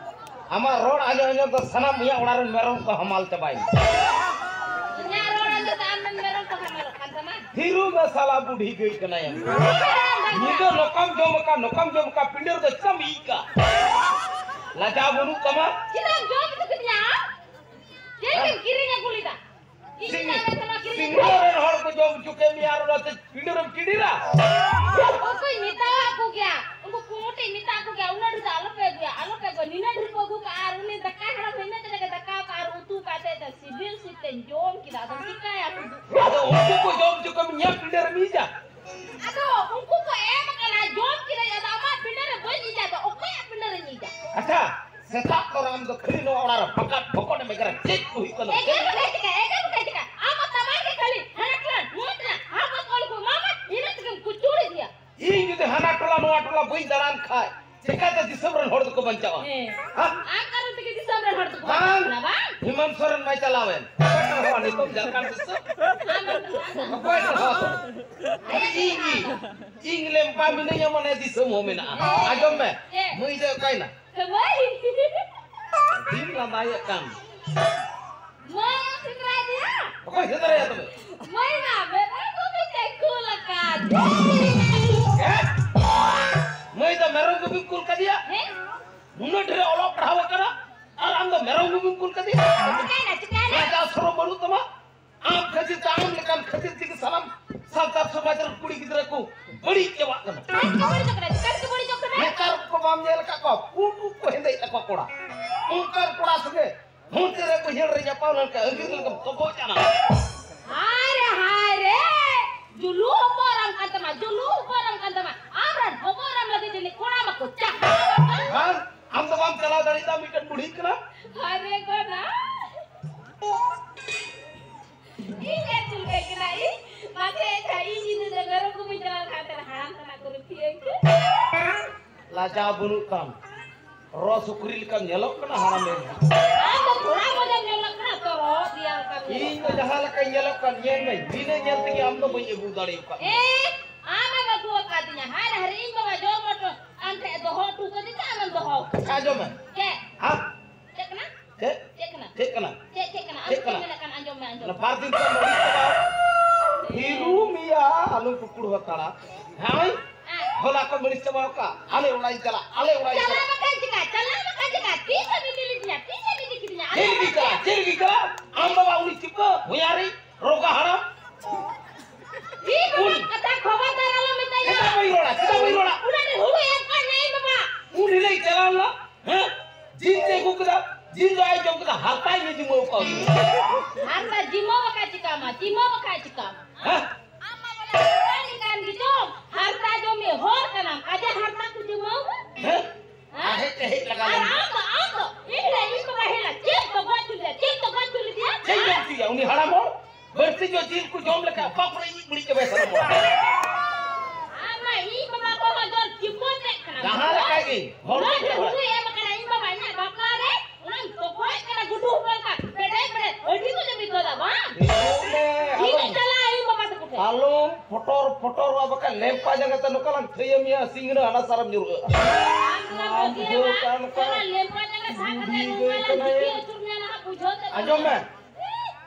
ᱟᱢᱟᱜ ᱨᱚᱲ ᱟᱸᱡᱚᱢ ᱟᱸᱡᱚᱢ ᱫᱚ ᱥᱟᱱᱟᱢ ᱤᱧᱟᱹᱜ ᱚᱲᱟᱜ ᱨᱮᱱ ᱢᱮᱨᱚᱢ ᱠᱚ ᱦᱟᱢᱟᱞ ᱪᱟᱵᱟᱭᱮᱱᱟ᱾ ᱤᱧᱟᱹᱜ ᱨᱚᱲ ᱟᱸᱡᱚᱢ ᱛᱮ ᱟᱢ ᱨᱮᱱ ᱢᱮᱨᱚᱢ ᱠᱚ ᱦᱟᱢᱟᱞᱚᱜ ᱠᱟᱱ ᱛᱟᱢᱟ? ᱦᱤᱨᱩ ᱢᱮ ᱥᱟᱞᱟ ᱵᱩᱰᱷᱤ ᱜᱟᱹᱭ ᱠᱟᱱᱟᱭ᱾ ᱧᱤᱫᱟᱹ ᱱᱚᱠᱟᱢ ᱡᱚᱢ ᱟᱠᱟᱫ, ᱱᱚᱠᱟᱢ ᱡᱚᱢ ᱟᱠᱟᱫ, ᱯᱤᱸᱰᱟᱹ ᱨᱮᱫᱚ ᱪᱮᱫᱟᱢ ᱤᱡ ᱠᱟᱜ? ᱞᱟᱡᱟᱣ ᱵᱟᱹᱱᱩᱜ ᱛᱟᱢᱟ? ᱪᱮᱫᱟᱜ ᱮᱢ ᱡᱚᱢ ᱦᱚᱪᱚ ᱠᱤᱫᱤᱧᱟ ᱟᱢ? ᱪᱮᱫ ᱮᱢ ᱠᱤᱨᱤᱧ ᱟᱹᱜᱩ ᱞᱮᱫᱟ? ᱤᱧ ᱥᱤᱧ-, ᱪᱮᱛᱟᱱ ᱨᱮ ᱛᱚᱞᱟ ᱠᱤᱨᱤᱧ ᱥᱤᱧ ᱟᱹᱜᱩ ᱞᱮᱫᱟ? ᱨᱮᱱ ᱦᱚᱲ ᱠᱚ ᱡᱚᱢ ᱦᱚᱪᱚ ᱠᱮᱫ ᱢᱮᱭᱟ ᱟᱨ ᱚᱱᱟᱛᱮ ᱯᱤᱸᱰᱟᱹ ᱨᱮᱢ ᱠᱤᱰᱤᱨᱟ? ᱚᱠᱚᱭ ᱢᱮᱛᱟᱣᱟᱫ ᱠᱚ ᱜᱮᱭᱟ? ᱩᱱᱠᱩ ᱠᱩᱢᱩᱴᱤ ᱢᱮᱛᱟ ᱠᱚ ᱜᱮᱭᱟ, ᱩᱱᱟᱹᱜ ᱰᱷᱮᱨ ᱫᱚ ᱟᱞᱚᱯᱮ ᱟᱹᱜᱩᱭᱟ, ᱟᱞᱚᱯᱮ ᱟᱹᱜᱩᱭᱟ᱾ ᱱᱤᱱᱟᱹᱜ ᱰᱷᱮᱨ ᱠᱚ ᱟᱹᱜᱩ ᱠᱟᱜᱼᱟ ᱟᱨ ᱩᱱᱤ ᱫᱟᱠᱟ ᱦᱮᱲᱟᱢ ᱤᱱᱟᱹᱜ ᱠᱟᱡᱟᱠ ᱮ ᱫᱟᱠᱟ ᱠᱟᱜᱼᱟ ᱟᱨ ᱩᱛᱩ ᱠᱟᱛᱮ ᱫᱚ ᱥᱤᱵᱤᱞ ᱥᱤᱵᱤᱞ ᱛᱮᱧ ᱡᱚᱢ ᱠᱮᱫᱟ᱾ ᱟᱫᱚ ᱪᱤᱠᱟᱹᱭᱟ ᱥᱩᱫᱷᱩ? ᱟᱫᱚ ᱩᱱᱠᱩ ᱠᱚ ᱡᱚᱢ ᱦᱚᱪᱚ ᱠᱟᱢ ᱤᱧᱟᱹᱜ ᱯᱤᱸᱰᱟᱹ ᱨᱮᱢ ᱤᱡᱟ? ᱟᱫᱚ ᱩᱱᱠᱩ ᱠᱚ ᱮᱢ ᱟᱠᱟᱱᱟ, ᱡᱚᱢ ᱠᱤᱫᱟᱹᱧ, ᱟᱫᱚ ᱟᱢᱟᱜ ᱯᱤᱸᱰᱟᱹ ᱨᱮ ᱵᱟᱹᱧ ᱤᱡᱟ, ᱟᱫᱚ ᱚᱠᱚᱭᱟᱜ ᱯᱤᱸᱰᱟᱹ ᱨᱮᱧ ᱤᱡᱟ? ᱟᱪᱪᱷᱟ, ᱥᱮᱛᱟᱜ ᱛᱚᱨᱟ ᱟᱢ ᱫᱚ ᱠᱷᱟᱹᱞᱤ ᱱᱚᱣᱟ ᱚᱲᱟᱜ ᱨᱮ ᱯᱟᱠᱟᱴ ᱯᱚᱠᱚᱴ ᱮᱢ ᱮᱜᱮᱨᱟ, ᱪᱮᱫ ᱠᱚ ᱦᱩᱭᱩᱜ ᱠᱟᱱᱟ? ᱮᱜᱮᱨ ᱫᱚ ᱵᱟᱭ ᱪᱤᱠᱟ, ᱮᱜᱮᱨ ᱫᱚ ᱵᱟᱭ ᱪᱤᱠᱟ᱾ ᱟᱢ ᱢᱟ ᱛᱟᱢᱟᱨ ᱜᱮ ᱠᱷᱟᱹᱞᱤ ᱦᱟᱱᱟ ᱴᱚᱞᱟ, ᱱᱚᱣᱟ ᱴᱚᱞᱟ, ᱦᱟᱯᱟ ᱠᱚᱞ ᱠᱚ ᱮᱢᱟᱢᱟ, ᱤᱱᱟᱹ ᱛᱮᱜᱮᱢ ᱠᱩᱪᱩᱲ ᱤᱫᱤᱭᱟ᱾ ᱤᱧ ᱡᱩᱫᱤ ᱦᱟᱱᱟ ᱴᱚᱞᱟ ᱱᱚᱣᱟ ᱴᱚᱞᱟ ᱵᱟᱹᱧ ᱫᱟᱬᱟᱱ ᱠᱷᱟᱡ, ᱪᱮᱠᱟᱛᱮ ᱫᱤᱥᱚᱢ ᱨᱮᱱ ᱦᱚᱲ ᱫᱚᱠᱚ ᱵᱟᱧᱪᱟᱜᱼᱟ? ᱦᱮᱸ᱾ ᱦᱟ? ᱟᱢ ᱠᱟᱨᱚᱱ ᱛᱮᱜᱮ ᱫᱤᱥᱚᱢ ᱨᱮᱱ ᱦᱚᱲ ᱫᱚᱠᱚ ᱵᱟᱝ᱾ ᱵᱟᱧᱪᱟᱜ ᱠᱟᱱᱟ, ᱵᱟᱝ? ᱦᱮᱢᱟᱱᱛ ᱥᱚᱨᱮᱱ ᱢᱟᱭ ᱪᱟᱞᱟᱣᱮᱱ᱾ ᱚᱠᱚᱭ ᱴᱷᱮᱱ ᱦᱚᱸ ᱱᱤᱛᱚᱝ ᱡᱷᱟᱲᱠᱷᱚᱸᱰ ᱫᱤᱥᱚᱢ? ᱟᱢ ᱵᱟᱢ ᱪᱟᱞᱟᱜ ᱠᱟᱱᱟ᱾ ᱚᱠᱚᱭ ᱴᱷᱮᱱ ᱦᱚᱸ? ᱤᱧ, ᱤᱧ, ᱤᱧ ᱞᱮᱢᱯᱟ ᱢᱤᱱᱟᱹᱧᱟ ᱢᱟᱱᱮ ᱫᱤᱥᱚᱢ ᱦᱚᱸ ᱢᱮᱱᱟᱜᱼᱟ᱾ ᱟᱸᱡᱚᱢ ᱢᱮ, ᱪᱮᱫ? ᱢᱟᱹᱭ ᱫᱚ ᱚᱠᱟᱭᱮᱱᱟ? ᱢᱟᱹᱭ᱾ ᱫᱤᱱ ᱞᱟᱸᱫᱟᱭᱮᱫ ᱠᱟᱱ᱾ ᱢᱟᱹᱭ ᱮᱢ ᱥᱮᱸᱫᱽᱨᱟ ᱤᱫᱤᱭᱟ? ᱚᱠᱚᱭ ᱥᱮᱸᱫᱽᱨᱟᱭᱟ ᱛᱚᱵᱮ? ᱢᱟᱹᱭ ᱢᱟ ᱢᱮᱨᱚᱢ ᱜᱩᱯᱤ ᱛᱮ ᱠᱩᱞ ᱟᱠᱟᱫ᱾ ᱦᱮᱸ? ᱢᱟᱹᱭ ᱫᱚ ᱢᱮᱨᱚᱢ ᱜᱩᱯᱤᱢ ᱠᱩᱞ ᱠᱟᱫᱮᱭᱟ? ᱦᱮᱸ? ᱩᱱᱟᱹᱜ ᱰᱷᱮᱨ ᱚᱞᱚᱜ ᱯᱟᱲᱦᱟᱣ ᱟᱠᱟᱱᱟ ᱟᱨ ᱟᱢ ᱫᱚ ᱢᱮᱨᱚᱢ ᱜᱩᱯᱤᱢ ᱠᱩᱞ ᱠᱟᱫᱮᱭᱟ? ᱪᱤᱠᱟᱭᱱᱟ, ᱪᱤᱠᱟᱭᱱᱟ? ᱞᱟᱡᱟᱣ ᱥᱚᱨᱚᱢ ᱵᱟᱹᱱᱩᱜ ᱛᱟᱢᱟ? ᱟᱢ ᱠᱷᱟᱹᱛᱤᱨ ᱛᱮ, ᱟᱢ ᱞᱮᱠᱟᱱ ᱠᱷᱟᱹᱛᱤᱨ ᱛᱮᱜᱮ ᱥᱟᱱᱟᱢ ᱥᱟᱱᱛᱟᱲ ᱥᱚᱢᱟᱡᱽ ᱨᱮᱱ ᱠᱩᱲᱤ ᱜᱤᱫᱽᱨᱟᱹ ᱠᱚ ᱵᱟᱹᱲᱤᱡ ᱪᱟᱵᱟᱜ ᱠᱟᱱᱟ᱾ ᱪᱮᱫ ᱠᱚ ᱵᱟᱹᱲᱤᱡᱚᱜ ᱠᱟᱱᱟ? ᱪᱮᱫ ᱠᱚ ᱵᱟᱹᱲᱤᱡᱚᱜ ᱠᱟᱱᱟ? ᱱᱮᱛᱟᱨ ᱠᱚ ᱵᱟᱢ ᱧᱮᱞ ᱟᱠᱟᱫ ᱠᱚᱣᱟ? ᱯᱩᱸᱰ ᱩᱵ ᱠᱚ ᱦᱮᱸᱫᱮᱭᱮᱫ ᱛᱟᱠᱚᱣᱟ ᱠᱚᱲᱟ᱾ ᱚᱱᱠᱟᱱ ᱠᱚᱲᱟ ᱥᱚᱸᱜᱮ ᱦᱚᱱᱛᱮ ᱨᱮ ᱵᱟᱹᱭᱦᱟᱹᱲ ᱨᱮ ᱧᱟᱯᱟᱢ ᱞᱮᱱᱠᱷᱟᱱ ᱟᱹᱜᱤᱨ ᱞᱮᱠᱟᱢ ᱛᱚᱯᱚᱡ ᱟᱱᱟ᱾ ᱦᱟᱭ ᱨᱮ, ᱦᱟᱭ ᱨᱮ, ᱡᱩᱞᱩ ᱦᱚᱯᱚᱱ ᱟᱢ ᱠᱟᱱ ᱛᱟᱢᱟ, ᱡᱩᱞᱩ ᱦᱚᱯᱚᱱ ᱟᱢ ᱠᱟᱱ ᱛᱟᱢᱟ᱾ ᱟᱢ ᱨᱮᱱ ᱦᱚᱯᱚᱱ ᱟᱢ ᱞᱟᱹᱜᱤᱫ ᱡᱟᱹᱱᱤᱡ ᱠᱚᱲᱟ ᱢᱟᱠᱚ ᱪᱟᱠᱨᱟ ᱟᱠᱟᱱ᱾ ᱵᱟᱝ, ᱟᱢ ᱫᱚ ᱵᱟᱢ ᱪᱟᱞᱟᱣ ᱫᱟᱲᱮᱭᱟᱫᱟ, ᱢᱤᱫᱴᱮᱱ ᱵᱩᱲᱦᱤ ᱠᱟᱱᱟ᱾ ᱦᱟᱭ ᱨᱮ ᱜᱚᱱᱟ᱾ ᱤᱧ ᱮ ᱪᱩᱞᱠᱟᱹ ᱠᱟᱱᱟ ᱤᱧ᱾ ᱢᱟᱥᱮ ᱟᱪᱪᱷᱟ, ᱤᱧ ᱡᱩᱫᱤ ᱢᱮᱨᱚᱢ ᱜᱩᱯᱤᱧ ᱪᱟᱞᱟᱣ ᱞᱮᱱᱠᱷᱟᱱ ᱛᱟᱦᱞᱮ ᱦᱟᱲᱟᱢ ᱠᱟᱱᱟ ᱠᱚ ᱨᱩᱠᱷᱤᱭᱟᱹ ᱤᱧ ᱠᱟᱱᱟ᱾ ᱞᱟᱡᱟᱣ ᱵᱟᱹᱱᱩᱜ ᱛᱟᱢ᱾ ᱨᱚ ᱥᱩᱠᱨᱤ ᱞᱮᱠᱟᱢ ᱧᱮᱞᱚᱜ ᱠᱟᱱᱟ ᱦᱟᱲᱟᱢ ᱮᱱ᱾ ᱟᱢ ᱫᱚ ᱛᱷᱚᱲᱟ ᱢᱚᱡᱮᱢ ᱧᱮᱞᱚᱜ ᱠᱟᱱᱟ ᱛᱚ᱾ ᱤᱧ ᱫᱚ ᱡᱟᱦᱟᱸ ᱞᱮᱠᱟᱧ ᱧᱮᱞᱚᱜ ᱠᱟᱱ, ᱧᱮᱞ ᱢᱮ, ᱵᱤᱱᱟᱹ ᱧᱮᱞ ᱛᱮᱜᱮ ᱟᱢ ᱫᱚ ᱵᱟᱹᱧ ᱟᱹᱜᱩ ᱫᱟᱲᱮ ᱟᱠᱟᱫ ᱢᱮᱭᱟ᱾ ᱮ, ᱟᱢᱮᱢ ᱟᱹᱜᱩ ᱟᱠᱟᱫᱤᱧᱟ᱾ ᱦᱟᱭ ᱨᱮ, ᱦᱟᱭ ᱨᱮ, ᱤᱧ ᱵᱟᱵᱟ ᱡᱚᱢ ᱦᱚᱴᱚ ᱟᱢ ᱴᱷᱮᱱ ᱫᱚᱦᱚ ᱦᱚᱴᱚ ᱠᱟᱹᱫᱤᱧ ᱛᱮ ᱟᱢᱮᱢ ᱫᱚᱦᱚ ᱟᱠᱟᱫ᱾ ᱟᱸᱡᱚᱢ ᱢᱮ᱾ ᱪᱮᱫ? ᱦᱟ? ᱪᱮᱫ ᱠᱟᱱᱟ? ᱪᱮᱫ? ᱪᱮᱫ ᱠᱟᱱᱟ? ᱪᱮᱫ ᱠᱟᱱᱟ? ᱪᱮᱫ ᱠᱟᱱᱟ? ᱟᱢ ᱪᱮᱫ ᱠᱟᱱᱟ? ᱪᱮᱫ ᱢᱮᱱᱮᱫ ᱠᱟᱱ ᱟᱸᱡᱚᱢ ᱢᱮ, ᱟᱸᱡᱚᱢ ᱚᱱᱟ ᱢᱮ᱾ ᱵᱟᱨ ᱫᱤᱱ ᱠᱷᱚᱱ ᱵᱟᱹᱲᱤᱡ ᱪᱟᱵᱟ᱾ ᱦᱤᱨᱩ ᱢᱮᱭᱟ, ᱟᱞᱚᱢ ᱠᱩᱠᱲᱩ ᱦᱟᱛᱟᱲᱟ᱾ ᱦᱮᱸ? ᱦᱮᱸ᱾ ᱦᱚᱞᱟ ᱠᱷᱚᱱ ᱵᱟᱹᱲᱤᱡ ᱪᱟᱵᱟ ᱟᱠᱟᱫ᱾ ᱟᱞᱮ ᱚᱲᱟᱜ ᱤᱧ ᱪᱟᱞᱟᱜ, ᱟᱞᱮ ᱚᱲᱟᱜ ᱤᱧ ᱪᱟᱞᱟᱣ ᱪᱟᱞᱟᱜ᱾ ᱵᱟᱠᱷᱟᱡ ᱪᱤᱠᱟ? ᱪᱟᱞᱟᱣ ᱵᱟᱠᱷᱟᱡ ᱪᱤᱠᱟ? ᱛᱤᱥᱮᱢ ᱤᱫᱤ ᱞᱤᱫᱤᱧᱟ? ᱛᱤᱥᱮᱢ ᱤᱫᱤ ᱠᱤᱫᱤᱧᱟ? ᱪᱮᱫ ᱞᱟᱹᱜᱤᱫ ᱪᱟᱞᱟᱜ? ᱪᱮᱫ ᱞᱟᱹᱜᱤᱫ ᱪᱟᱞᱟᱜ? ᱟᱢ ᱵᱟᱵᱟ ᱩᱱᱤ ᱪᱤᱯᱟᱹ, ᱦᱚᱭᱟᱨᱤ, ᱨᱚᱜᱟ ᱦᱟᱲᱟᱢ᱾ ᱤᱧ ᱵᱟᱵᱟ ᱩᱱᱤ ᱠᱟᱛᱷᱟ ᱠᱷᱚᱵᱚᱨᱫᱟᱨ ᱟᱞᱚᱢ ᱢᱮᱛᱟᱭᱟ᱾ ᱪᱮᱫᱟᱜ ᱵᱟᱹᱧ ᱨᱚᱲᱟ? ᱪᱮᱫᱟᱜ ᱵᱟᱹᱧ ᱨᱚᱲᱟ? ᱩᱱᱟᱹᱜ ᱰᱷᱮᱨ ᱦᱩᱲᱩ ᱮᱨ ᱠᱟᱜ ᱢᱮ ᱤᱧ ᱵᱟᱵᱟ᱾ ᱩᱱ ᱦᱤᱞᱳᱜ ᱤᱧ ᱪᱟᱞᱟᱣ ᱞᱮᱱᱟ, ᱦᱮᱸ? ᱡᱤᱞ ᱮ ᱟᱹᱜᱩ ᱠᱮᱫᱟ, ᱡᱤᱞ ᱫᱚ ᱟᱡ ᱡᱚᱢ ᱠᱮᱫᱟ, ᱦᱟᱨᱛᱟᱧ ᱡᱤᱢᱟᱹᱣ ᱠᱟᱣ ᱫᱤᱧᱟ᱾ ᱦᱟᱨᱛᱟ ᱡᱤᱢᱟᱹᱣ ᱵᱟᱠᱷᱟᱡ ᱪᱤᱠᱟᱹ ᱟᱢᱟ? ᱡᱤᱢᱟᱹᱣ ᱵᱟᱠᱷᱟᱡ ᱪᱤᱠᱟᱹ ᱟᱢᱟ? ᱦᱮᱸ? ᱟᱢ ᱢᱟ ᱵᱚᱞᱮ ᱦᱟᱨᱛᱟ ᱞᱮᱠᱟᱱ ᱜᱮ ᱪᱚᱝ, ᱦᱟᱨᱛᱟ ᱡᱚᱢᱤᱡ ᱦᱚᱲ ᱠᱟᱱᱟᱢ, ᱟᱡᱟᱜ ᱦᱟᱨᱛᱟ ᱠᱚ ᱡᱤᱢᱟᱹᱣ ᱟᱢᱟ? ᱦᱮᱸ? ᱦᱮᱸ? ᱟᱨ ᱦᱮᱡ ᱛᱮ ᱦᱮᱡ ᱞᱟᱜᱟ ᱟᱨ ᱞᱮᱱᱟ᱾ ᱟᱢ ᱫᱚ, ᱟᱢ ᱫᱚ, ᱤᱧ ᱞᱟᱹᱭ, ᱤᱧ ᱵᱟᱵᱟ ᱦᱮᱡ ᱞᱮᱱᱟ, ᱪᱮᱫ ᱠᱚ ᱜᱚᱡ ᱦᱚᱪᱚ ᱞᱮᱫᱮᱭᱟ, ᱪᱮᱫ ᱠᱚ ᱜᱚᱡ ᱦᱚᱪᱚ ᱞᱮᱫᱮᱭᱟ? ᱪᱮᱫ ᱡᱚᱢ ᱦᱚᱪᱚᱭᱟ ᱩᱱᱤ ᱦᱟᱲᱟᱢ ᱦᱚᱲ? ᱵᱟᱹᱲᱛᱤ ᱧᱚᱜ ᱡᱤᱞ ᱠᱚ ᱡᱚᱢ ᱞᱮᱠᱷᱟᱱ ᱚᱠᱟ ᱠᱚᱨᱮ ᱤᱡ ᱵᱟᱹᱲᱤᱡ ᱪᱟᱵᱟᱭ ᱥᱟᱱᱟ ᱢᱚᱱᱟ᱾ ᱟᱢ ᱢᱟ ᱤᱧ ᱵᱟᱵᱟ ᱠᱚᱦᱚᱸ ᱫᱚ ᱪᱤᱯᱚ ᱛᱮᱫ ᱠᱟᱱᱟ᱾ ᱡᱟᱦᱟᱸ ᱞᱮᱠᱟ ᱜᱮ, ᱦᱚᱲ ᱚᱱᱟ ᱠᱚ ᱛᱮ ᱪᱟᱵᱟᱭ᱾ ᱦᱩᱲᱩᱭ ᱮᱢ ᱟᱠᱟᱱᱟ ᱤᱧ ᱵᱟᱵᱟ ᱤᱧᱟᱹᱜ ᱵᱟᱯᱞᱟ ᱨᱮ, ᱚᱱᱟᱧ ᱛᱚᱯᱚᱡ ᱠᱟᱱᱟ ᱜᱩᱰᱩ ᱦᱚᱯᱚᱱ ᱞᱮᱠᱟ, ᱯᱮᱰᱮᱡ ᱯᱮᱰᱮᱡ, ᱟᱹᱰᱤ ᱢᱚᱡᱽ ᱮᱢ ᱟᱹᱭᱠᱟᱹᱣ ᱫᱟ ᱵᱟᱝ? ᱤᱧ ᱦᱚᱸᱧ ᱪᱟᱞᱟᱜᱼᱟ ᱤᱧ ᱵᱟᱵᱟ ᱛᱟᱠᱚ ᱴᱷᱮᱱ᱾ ᱟᱞᱚᱢ ᱯᱚᱴᱚᱨ ᱯᱚᱴᱚᱨᱚᱜᱼᱟ, ᱵᱟᱠᱷᱟᱱ ᱞᱮᱢᱯᱟ ᱡᱟᱸᱜᱟ ᱛᱮ ᱱᱚᱝᱠᱟ ᱞᱟᱝ ᱛᱷᱟᱹᱭᱟᱹ ᱢᱮᱭᱟ, ᱥᱤᱝᱲᱟᱹ ᱦᱟᱱᱟ ᱥᱟᱨᱮᱢ ᱧᱩᱨᱦᱟᱹᱜᱼᱟ᱾ ᱟᱢ ᱫᱚ ᱱᱚᱣᱟ ᱵᱟᱹᱜᱤᱭᱟᱢᱟ, ᱵᱩᱡᱷᱟᱹᱣ ᱠᱟᱜ ᱱᱚᱝᱠᱟ᱾ ᱚᱱᱟ ᱞᱮᱢᱯᱟ ᱡᱟᱸᱜᱟ ᱥᱟᱵ ᱠᱟᱛᱮ ᱵᱩᱰᱷᱤ ᱱᱚᱝᱠᱟ ᱜᱟᱹᱭ ᱞᱟᱝ ᱠᱟᱱᱟᱭᱮ᱾ ᱛᱤᱠᱤ ᱟᱹᱪᱩᱨ ᱢᱮᱭᱟ, ᱱᱟᱦᱟᱜ ᱵᱩᱡᱷᱟᱹᱣ ᱛᱮ ᱟᱸᱡᱚᱢ ᱢᱮ᱾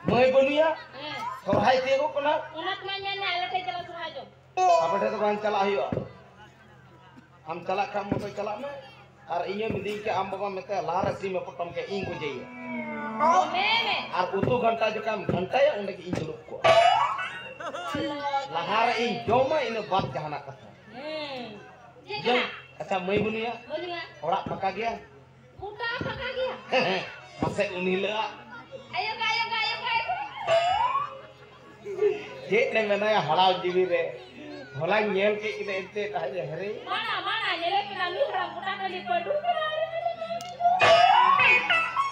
ᱢᱟᱹᱭ ᱵᱟᱹᱱᱩᱭᱟ, ᱦᱮᱸ᱾ ᱥᱚᱨᱦᱟᱭ ᱛᱤᱭᱳᱜᱚᱜ ᱠᱟᱱᱟ᱾ ᱚᱱᱟ ᱛᱮᱢᱟᱧ ᱢᱮᱱᱟ, ᱟᱞᱮ ᱴᱷᱮᱱ ᱪᱟᱞᱟᱜ ᱥᱚᱨᱦᱟᱭ ᱡᱚᱢ᱾ ᱟᱯᱮ ᱴᱷᱮᱱ ᱫᱚ ᱵᱟᱝ ᱪᱟᱞᱟᱜ ᱦᱩᱭᱩᱜᱼᱟ᱾ ᱟᱢ ᱪᱟᱞᱟᱜ ᱠᱷᱟᱱ ᱢᱚᱛᱚ ᱪᱟᱞᱟᱜ ᱢᱮ, ᱟᱨ ᱤᱧᱮᱢ ᱤᱫᱤᱭ ᱠᱷᱟᱱ ᱟᱢ ᱵᱟᱵᱟ ᱢᱮᱛᱟᱭᱟ, ᱞᱟᱦᱟ ᱨᱮ ᱥᱤᱢ ᱮ ᱯᱚᱴᱚᱢ ᱠᱮᱫ, ᱤᱧ ᱜᱚᱡᱮᱭᱟ᱾ ᱢᱮ, ᱢᱮ᱾ ᱟᱨ ᱩᱛᱩ ᱜᱷᱟᱱᱴᱟ ᱡᱚᱠᱷᱚᱱ ᱮᱢ ᱜᱷᱟᱱᱴᱟᱭᱟ, ᱚᱸᱰᱮ ᱜᱮ ᱤᱧ ᱫᱩᱲᱩᱵ ᱠᱚᱜᱼᱟ᱾ ᱞᱟᱦᱟ ᱨᱮ ᱤᱧ ᱡᱚᱢᱟ, ᱤᱱᱟᱹ ᱵᱟᱫ ᱡᱟᱦᱟᱱᱟᱜ ᱠᱟᱛᱷᱟ᱾ ᱦᱮᱸ᱾ ᱪᱮᱫ ᱡᱚᱢ᱾ ᱠᱟᱱᱟ? ᱟᱪᱪᱷᱟ, ᱢᱟᱹᱭ ᱵᱟᱹᱱᱩᱭᱟ? ᱵᱟᱹᱱᱩᱭᱟ᱾ ᱚᱲᱟᱜ ᱯᱷᱟᱸᱠᱟ ᱜᱮᱭᱟ? ᱜᱚᱴᱟ ᱯᱷᱟᱸᱠᱟ ᱜᱮᱭᱟ᱾ ᱯᱟᱥᱮᱡ ᱩᱱ ᱦᱤᱞᱳᱜ᱾ ᱟᱭᱳ ᱜᱟ, ᱟᱭᱳ ᱜᱟ, ᱟᱭᱳ ᱜᱟ, ᱟᱭᱳ ᱜᱟ᱾ ᱪᱮᱫ ᱮ ᱢᱮᱱᱟᱭᱟ ᱦᱟᱲᱟᱢ ᱡᱤᱣᱤ ᱨᱮ? ᱦᱚᱞᱟᱧ ᱧᱮᱞ ᱠᱮᱫ ᱠᱤᱱᱟ ᱮᱱᱛᱮ ᱛᱟᱦᱮᱸ ᱦᱮᱨᱮ᱾ ᱢᱟᱲᱟ, ᱢᱟᱲᱟ, ᱧᱮᱞᱮ ᱠᱟᱱᱟ ᱱᱩᱭ ᱦᱟᱲᱟᱢ ᱜᱚᱴᱟ ᱴᱟᱺᱰᱤ ᱯᱟᱹᱰᱩ ᱠᱟᱱᱟ᱾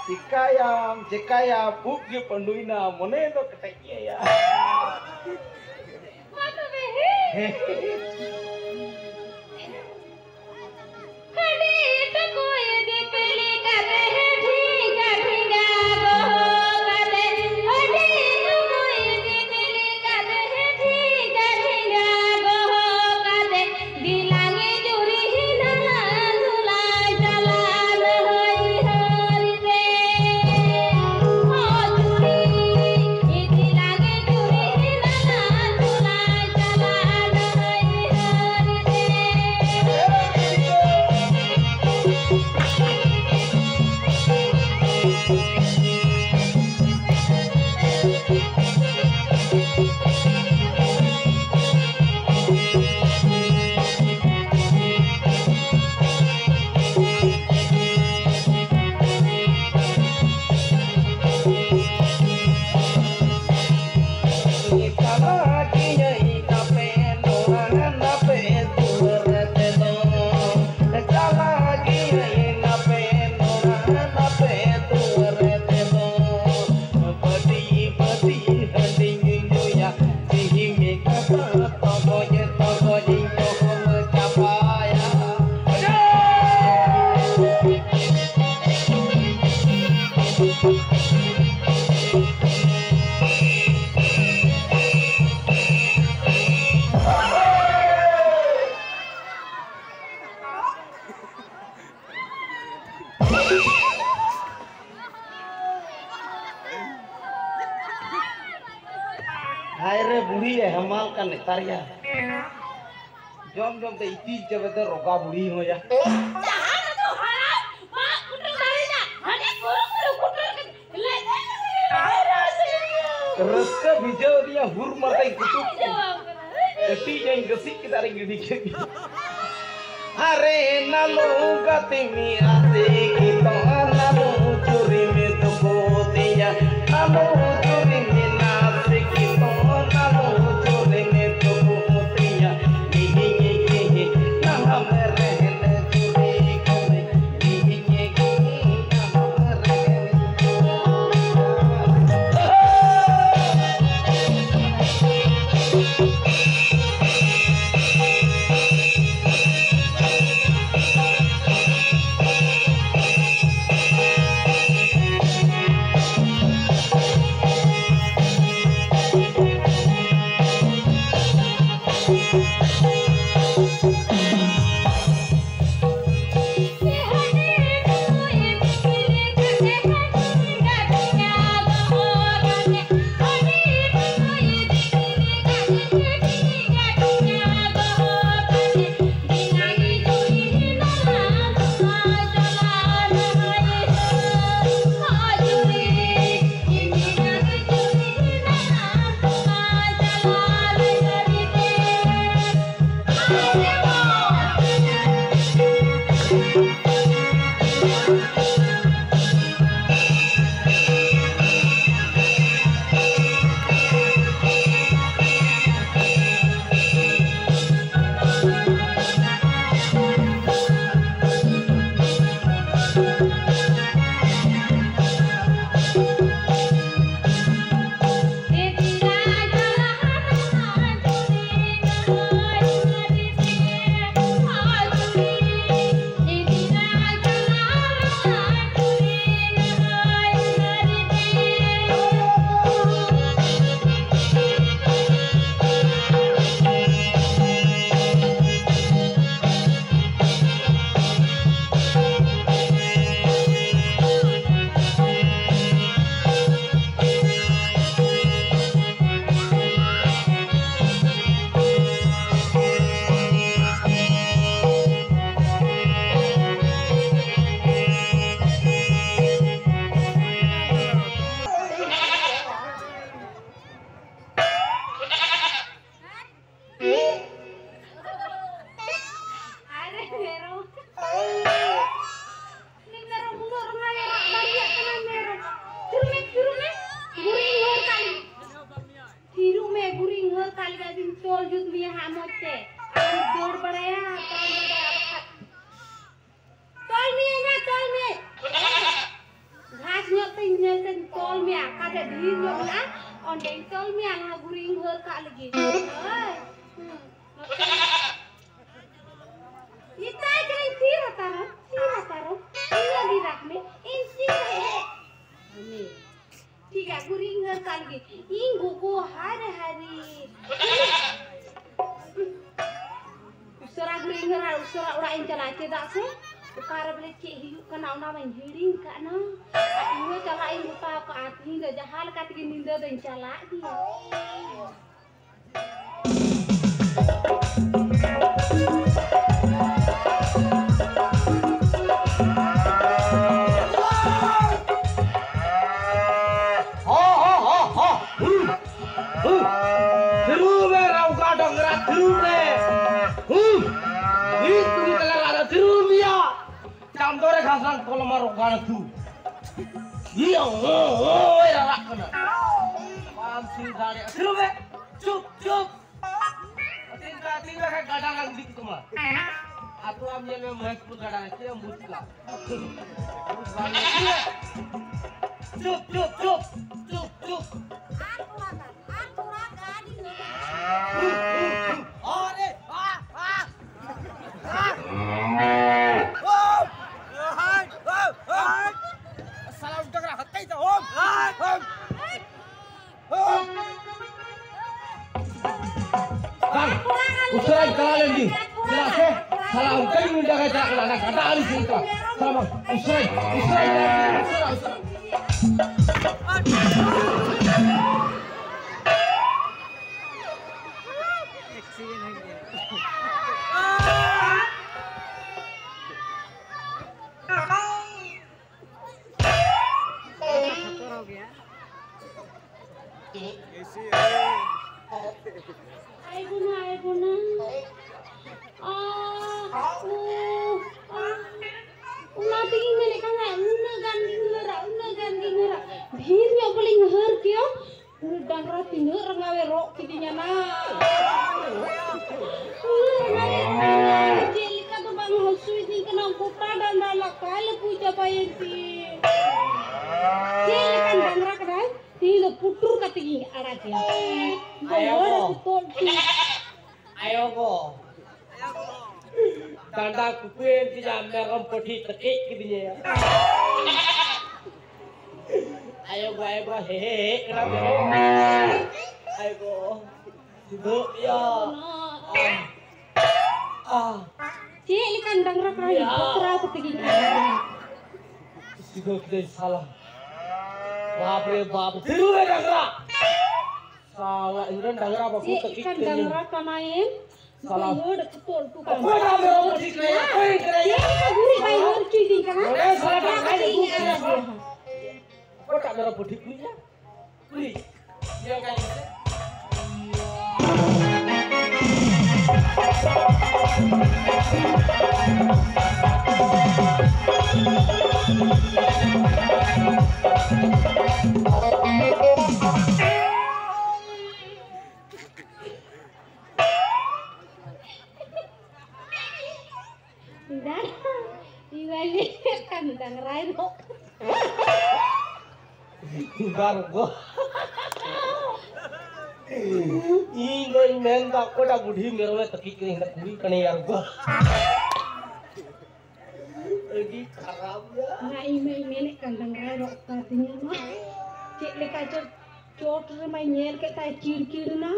ᱪᱤᱠᱟᱭᱟᱢ, ᱪᱤᱠᱟᱭᱟᱢ, ᱩᱵ ᱜᱮ ᱯᱟᱹᱰᱩᱭᱱᱟ, ᱢᱚᱱᱮ ᱫᱚ ᱠᱮᱴᱮᱡ ᱜᱮᱭᱟ᱾ ᱢᱟ ᱛᱚᱵᱮ, ᱦᱮᱸ᱾ ᱦᱮᱸ᱾ ᱦᱟᱺᱰᱤ ᱴᱩᱠᱩᱡ ᱫᱤᱯᱤᱞ ᱠᱟᱛᱮ ᱰᱷᱤᱝᱜᱟ ᱰᱷᱤᱝᱜᱟ ᱫᱚᱦᱚ ᱠᱟᱛᱮ ᱛᱟᱨᱭᱟ᱾ ᱡᱚᱢ ᱡᱚᱢ ᱛᱮ ᱤᱛᱤᱡ ᱪᱟᱵᱟ ᱛᱮ ᱨᱚᱜᱟ ᱵᱩᱲᱦᱤ ᱦᱚᱸᱭᱟ᱾ ᱡᱟᱦᱟᱸ ᱨᱮᱫᱚ ᱦᱟᱲᱟᱢ ᱢᱟᱜ ᱠᱩᱴᱨᱟᱹ ᱫᱟᱨᱮ ᱨᱮᱱᱟᱜ ᱦᱟᱺᱰᱤ ᱠᱩᱨᱩ ᱠᱩᱨᱩ ᱠᱩᱴᱨᱟᱹ ᱠᱟᱛᱮ ᱞᱮ ᱨᱟᱹᱥᱠᱟᱹ ᱵᱷᱤᱡᱟᱹᱣ ᱫᱤᱧᱟ ᱦᱩᱨ ᱢᱟᱨᱛᱮᱧ ᱠᱩᱴᱩᱵ ᱠᱮᱫ᱾ ᱠᱟᱹᱴᱤᱡ ᱧᱚᱜ ᱤᱧ ᱜᱟᱹᱥᱤᱡ ᱠᱮᱫᱟ ᱟᱨᱤᱧ ᱜᱤᱰᱤ ᱠᱮᱫ ᱜᱮ᱾ ᱟᱨᱮ ᱱᱟᱞᱩ ᱜᱟᱛᱮ ᱢᱤᱫ ᱟᱥᱮ ᱠᱤᱛᱚ ᱱᱟᱞᱩ ᱪᱩᱨᱤ ᱢᱮ ᱛᱩᱠᱩ ᱛᱤᱧᱟ᱾ ᱱᱟᱞᱩ ᱪᱩᱨᱤ ᱢᱮ ᱱᱟᱥᱮ ᱠᱤᱛᱚ ᱱᱟᱞᱩ ᱪᱩᱨᱤ ᱢᱮ ᱛᱩᱠᱩ ᱛᱤᱧᱟ᱾ ᱱᱤᱦᱤ ᱱᱤᱦᱤ ᱱᱟᱦᱟᱢ ᱨᱮᱦᱮᱱ ᱪᱩᱨᱤ ᱠᱚᱢᱮ᱾ ᱱᱤᱦᱤ ᱱᱤᱦᱤ ᱱᱟᱦᱟᱢ ᱨᱮᱦᱮᱱ᱾ ᱫᱟᱹᱲ ᱵᱟᱲᱟᱭᱟ, ᱛᱚᱞ ᱢᱮᱭᱟ ᱵᱟᱠᱷᱟᱡ᱾ ᱛᱚᱞ ᱢᱮᱭᱟ ᱭᱟ, ᱛᱚᱞ ᱢᱮᱭᱟ᱾ ᱜᱷᱟᱥ ᱧᱚᱜ ᱛᱮᱧ ᱧᱮᱞ ᱛᱮᱧ ᱛᱚᱞ ᱢᱮᱭᱟ, ᱚᱠᱟ ᱴᱷᱮᱡ ᱰᱷᱮᱨ ᱧᱚᱜ ᱢᱮᱱᱟᱜᱼᱟ, ᱚᱸᱰᱮᱧ ᱛᱚᱞ ᱢᱮᱭᱟ, ᱞᱟᱦᱟ ᱜᱷᱩᱨᱤᱧ ᱦᱟᱹᱨ ᱠᱟᱜ ᱞᱟᱹᱜᱤᱫ᱾ ᱦᱳᱭ᱾ ᱦᱩᱸ᱾ ᱱᱚᱛᱮ᱾ ᱤᱛᱟᱹᱭ ᱠᱟᱹᱱᱟᱹᱧ, ᱛᱷᱤᱨ ᱦᱟᱛᱟᱲᱚᱜ, ᱛᱷᱤᱨ ᱦᱟᱛᱟᱲᱚᱜ, ᱤᱧ ᱞᱟᱹᱜᱤᱫ ᱨᱟᱜᱽ ᱢᱮ, ᱤᱧ ᱪᱮᱫ ᱦᱮᱡ ᱢᱮ᱾ ᱴᱷᱤᱠ ᱜᱮᱭᱟ, ᱜᱷᱩᱨᱤᱧ ᱦᱟᱹᱨ ᱠᱟᱜ ᱞᱟᱹᱜᱤᱫ᱾ ᱤᱧ ᱜᱚᱜᱚ, ᱦᱟᱭ ᱨᱮ ᱦᱟᱭ ᱨᱮ᱾ ᱩᱥᱟᱹᱨᱟ ᱜᱷᱩᱨᱤᱧ ᱦᱟᱹᱨᱟ, ᱩᱥᱟᱹᱨᱟ ᱚᱲᱟᱜ ᱤᱧ ᱪᱟᱞᱟᱜᱼᱟ, ᱪᱮᱫᱟᱜ ᱥᱮ ᱚᱠᱟ ᱨᱮ ᱵᱚᱞᱮ ᱪᱮᱫ ᱦᱩᱭᱩᱜ ᱠᱟᱱᱟ, ᱚᱱᱟ ᱢᱟᱧ ᱦᱤᱲᱤᱧ ᱠᱟᱜ ᱱᱟ᱾ ᱟᱨ ᱤᱧ ᱦᱚᱸ ᱪᱟᱞᱟᱜ ᱤᱧ ᱜᱚᱴᱟ ᱠᱟᱜᱼᱟ, ᱛᱤᱦᱤᱧ ᱫᱚ ᱡᱟᱦᱟᱸ ᱞᱮᱠᱟ ᱛᱮᱜᱮ ᱧᱤᱫᱟᱹ ᱫᱚᱧ ᱪᱟᱞᱟᱜ ᱜᱮᱭᱟ᱾ ᱦᱚ, ᱦᱚ, ᱦᱚ, ᱦᱚ, ᱦᱩ, ᱦᱩ᱾ ᱛᱷᱤᱨᱩ ᱢᱮ, ᱨᱟᱣᱜᱟ ᱰᱟᱝᱨᱟ, ᱛᱷᱤᱨᱩ ᱢᱮ᱾ ᱦᱩ᱾ ᱤᱧ ᱛᱩᱲᱤ ᱛᱟᱞᱟ ᱨᱮ ᱛᱷᱤᱨᱩ ᱢᱮᱭᱟ᱾ ᱪᱟᱸᱫᱚ ᱨᱮ ᱜᱷᱟᱥᱟᱝ ᱠᱚᱞᱚᱢᱟ ᱨᱚᱜᱟᱲ ᱛᱩ᱾ ᱤᱭᱟᱹ, ᱦᱚ, ᱦᱚ, ᱨᱟᱨᱟᱜ ᱠᱟᱱᱟ᱾ ᱵᱟᱢ ᱛᱷᱤᱨ ᱫᱟᱲᱮᱭᱟᱜᱼᱟ᱾ ᱛᱷᱤᱨᱩ ᱢᱮ᱾ ᱪᱩᱯ, ᱪᱩᱯ᱾ ᱟᱹᱛᱤᱧ ᱯᱮ, ᱟᱹᱛᱤᱧ ᱯᱮ, ᱠᱷᱟᱡ ᱜᱟᱰᱟ ᱞᱟᱝ ᱤᱫᱤ ᱠᱚᱢᱟ᱾ ᱟᱛᱳ ᱟᱢ ᱧᱮᱞ ᱢᱮ, ᱢᱚᱦᱮᱥᱯᱩᱨ ᱜᱟᱰᱟ ᱨᱮ ᱪᱮᱫ ᱮᱢ ᱵᱩᱡᱽ ᱠᱟᱜᱼᱟ? ᱵᱩᱡᱽ ᱵᱟᱝ ᱦᱩᱭᱩᱜ ᱠᱟᱱᱟ᱾ ᱪᱩᱯ, ᱪᱩᱯ, ᱪᱩᱯ, ᱪᱩᱯ, ᱪᱩᱯ᱾ ᱟᱨ ᱛᱷᱚᱲᱟ ᱜᱟᱱ, ᱟᱨ ᱛᱷᱚᱲᱟ ᱜᱟᱱ ᱤᱧ ᱞᱟᱹᱭᱟ᱾ ᱟᱨᱮ, ᱟ, ᱟ, ᱟ, ᱳᱢ! ᱳᱢ! ᱳᱢ! ᱥᱟᱞᱟ ᱩᱱᱴᱟ ᱠᱟᱱᱟ, ᱦᱟᱛᱟᱭ ᱛᱟ, ᱳᱢ! ᱳᱢ! ᱵᱟᱝ, ᱩᱥᱟᱹᱨᱟᱧ ᱪᱟᱞᱟᱣ ᱞᱮᱱ ᱜᱮ᱾ ᱪᱮᱫᱟᱜ ᱥᱮ ᱥᱟᱞᱟ ᱚᱱᱠᱟᱧ ᱩᱱᱤ ᱡᱟᱭᱜᱟᱭ ᱪᱟᱞᱟᱜ ᱠᱟᱱᱟ, ᱚᱱᱟ ᱜᱟᱰᱟ ᱟᱲᱮ ᱥᱮᱫ ᱪᱟᱞᱟᱜ᱾ ᱥᱟᱞᱟ ᱵᱟᱝ, ᱩᱥᱟᱹᱨᱟᱧ, ᱩᱥᱟᱹᱨᱟᱧ ᱪᱟᱞᱟᱣ ᱞᱮᱱ ᱜᱮ, ᱩᱥᱟᱹᱨᱟ, ᱩᱥᱟᱹᱨᱟ᱾ ᱟᱭ ᱵᱚᱱᱟ, ᱟᱭ ᱵᱚᱱᱟ᱾ ᱟ, ᱩ, ᱟ᱾ ᱚᱱᱟ ᱛᱮᱜᱤᱧ ᱢᱮᱱᱮᱫ ᱠᱟᱱ ᱛᱟᱦᱮᱸᱫ, ᱩᱱᱟᱹᱜ ᱜᱟᱱ ᱜᱤᱧ ᱦᱟᱹᱨᱟ, ᱩᱱᱟᱹᱜ ᱜᱟᱱ ᱜᱤᱧ ᱦᱟᱹᱨᱟ᱾ ᱰᱷᱮᱨ ᱧᱚᱜ ᱵᱚᱞᱮᱧ ᱦᱟᱹᱨ ᱠᱮᱭᱟ᱾ ᱩᱱᱤ ᱰᱟᱝᱨᱟ ᱛᱤᱱᱟᱹᱜ ᱨᱟᱸᱜᱟᱣ ᱮ ᱨᱚᱜ ᱠᱤᱫᱤᱧᱟ ᱱᱟ᱾ ᱩᱱᱟᱹᱜ ᱟᱲᱟᱜ ᱜᱮᱭᱟ᱾ ᱟᱭᱳ ᱜᱚ᱾ ᱟᱭᱳ ᱜᱚ᱾ ᱰᱟᱸᱰᱟ ᱠᱩᱠᱩᱭᱮᱱ ᱛᱤᱧᱟ, ᱢᱮᱨᱚᱢ ᱯᱟᱹᱴᱷᱤ ᱛᱟᱹᱠᱤᱡ ᱠᱤᱫᱤᱧᱟ᱾ ᱟᱭᱳ ᱜᱚ, ᱟᱭᱳ ᱜᱚ, ᱦᱮ, ᱦᱮ, ᱦᱮ ᱠᱟᱱᱟ ᱢᱮᱨᱚᱢ᱾ ᱟᱭᱳ ᱜᱚ, ᱥᱤᱫᱷᱟᱹᱜ ᱭᱟ᱾ ᱟᱦ᱾ ᱪᱮᱫ ᱞᱮᱠᱟᱱ ᱰᱟᱝᱨᱟ ᱠᱟᱱᱟᱭ? ᱭᱟ᱾ ᱵᱚᱛᱨᱟᱣ ᱠᱟᱛᱮ ᱜᱤᱧ ᱟᱲᱟᱜ ᱠᱮᱫᱟ᱾ ᱥᱤᱫᱷᱟᱹ ᱠᱮᱫᱟᱹᱧ ᱥᱟᱞᱟ᱾ ᱵᱟᱯ ᱨᱮ ᱵᱟᱯ, ᱫᱷᱤᱨᱩ ᱨᱮ ᱰᱟᱝᱨᱟ᱾ ᱥᱟᱞᱟ, ᱤᱧ ᱨᱮᱱ ᱰᱟᱝᱨᱟ ᱵᱟᱠᱚ ᱪᱮᱫ ᱛᱟᱹᱠᱤᱡ ᱞᱮᱠᱟᱱ ᱠᱟᱹᱧᱟ᱾ ᱰᱟᱝᱨᱟ ᱠᱟᱱᱟᱭᱮᱢ? ᱥᱟᱞᱟ᱾ ᱵᱟᱹᱭᱦᱟᱹᱲ ᱛᱚᱞ ᱦᱚᱴᱚ ᱠᱟᱜ ᱚᱠᱚᱭ ᱰᱟᱝᱨᱟ ᱵᱚ ᱴᱷᱤᱠ ᱠᱟᱹᱧᱟ? ᱚᱠᱚᱭ ᱠᱟᱹᱧᱟ? ᱪᱮᱫ ᱞᱮᱠᱟ ᱜᱩᱨᱤᱡ ᱵᱟᱭ ᱦᱟᱹᱨ ᱦᱚᱪᱚᱭ ᱫᱤᱧ ᱠᱟᱱᱟ? ᱱᱚᱰᱮ ᱥᱟᱞᱟ ᱰᱟᱝᱨᱟ ᱤᱧ ᱟᱹᱜᱩ ᱠᱮᱫᱟ᱾ ᱚᱠᱚᱭᱴᱟᱜ ᱢᱮᱨᱚᱢ ᱵᱩᱰᱷᱤ ᱠᱩᱲᱤᱭᱟ? ᱠᱩᱲᱤ᱾ ᱧᱮᱞ ᱠᱟᱭ ᱢᱮᱥᱮ᱾ ᱰᱟᱝᱨᱟ, ᱤᱧ ᱢᱟᱧ ᱢᱮᱱᱮᱫ ᱠᱟᱱ ᱰᱟᱝᱨᱟᱭ ᱨᱚᱜ᱾ ᱵᱟᱝ ᱜᱚ᱾ ᱤᱧ ᱫᱚᱧ ᱢᱮᱱᱫᱟ, ᱚᱠᱚᱭᱴᱟᱜ ᱵᱩᱰᱷᱤ ᱢᱮᱨᱚᱢᱮ ᱛᱟᱹᱠᱤᱡ ᱠᱟᱱᱟ, ᱤᱧ ᱫᱚ ᱠᱩᱲᱤ ᱠᱟᱱᱟᱭ ᱟᱨ ᱜᱚ᱾ ᱟᱹᱰᱤ ᱠᱷᱟᱨᱟᱯ ᱜᱮᱭᱟ᱾ ᱚᱱᱟ ᱤᱧ ᱢᱟᱧ ᱢᱮᱱᱮᱫ ᱠᱟᱱ ᱰᱟᱝᱨᱟᱭ ᱨᱚᱜ ᱠᱟᱛᱤᱧᱟ ᱢᱟ᱾ ᱪᱮᱫ ᱞᱮᱠᱟ ᱪᱚ ᱪᱚᱴ ᱨᱮᱢᱟᱧ ᱧᱮᱞ ᱠᱮᱫ ᱛᱟᱭ, ᱪᱤᱲ ᱪᱤᱲ ᱮᱱᱟ᱾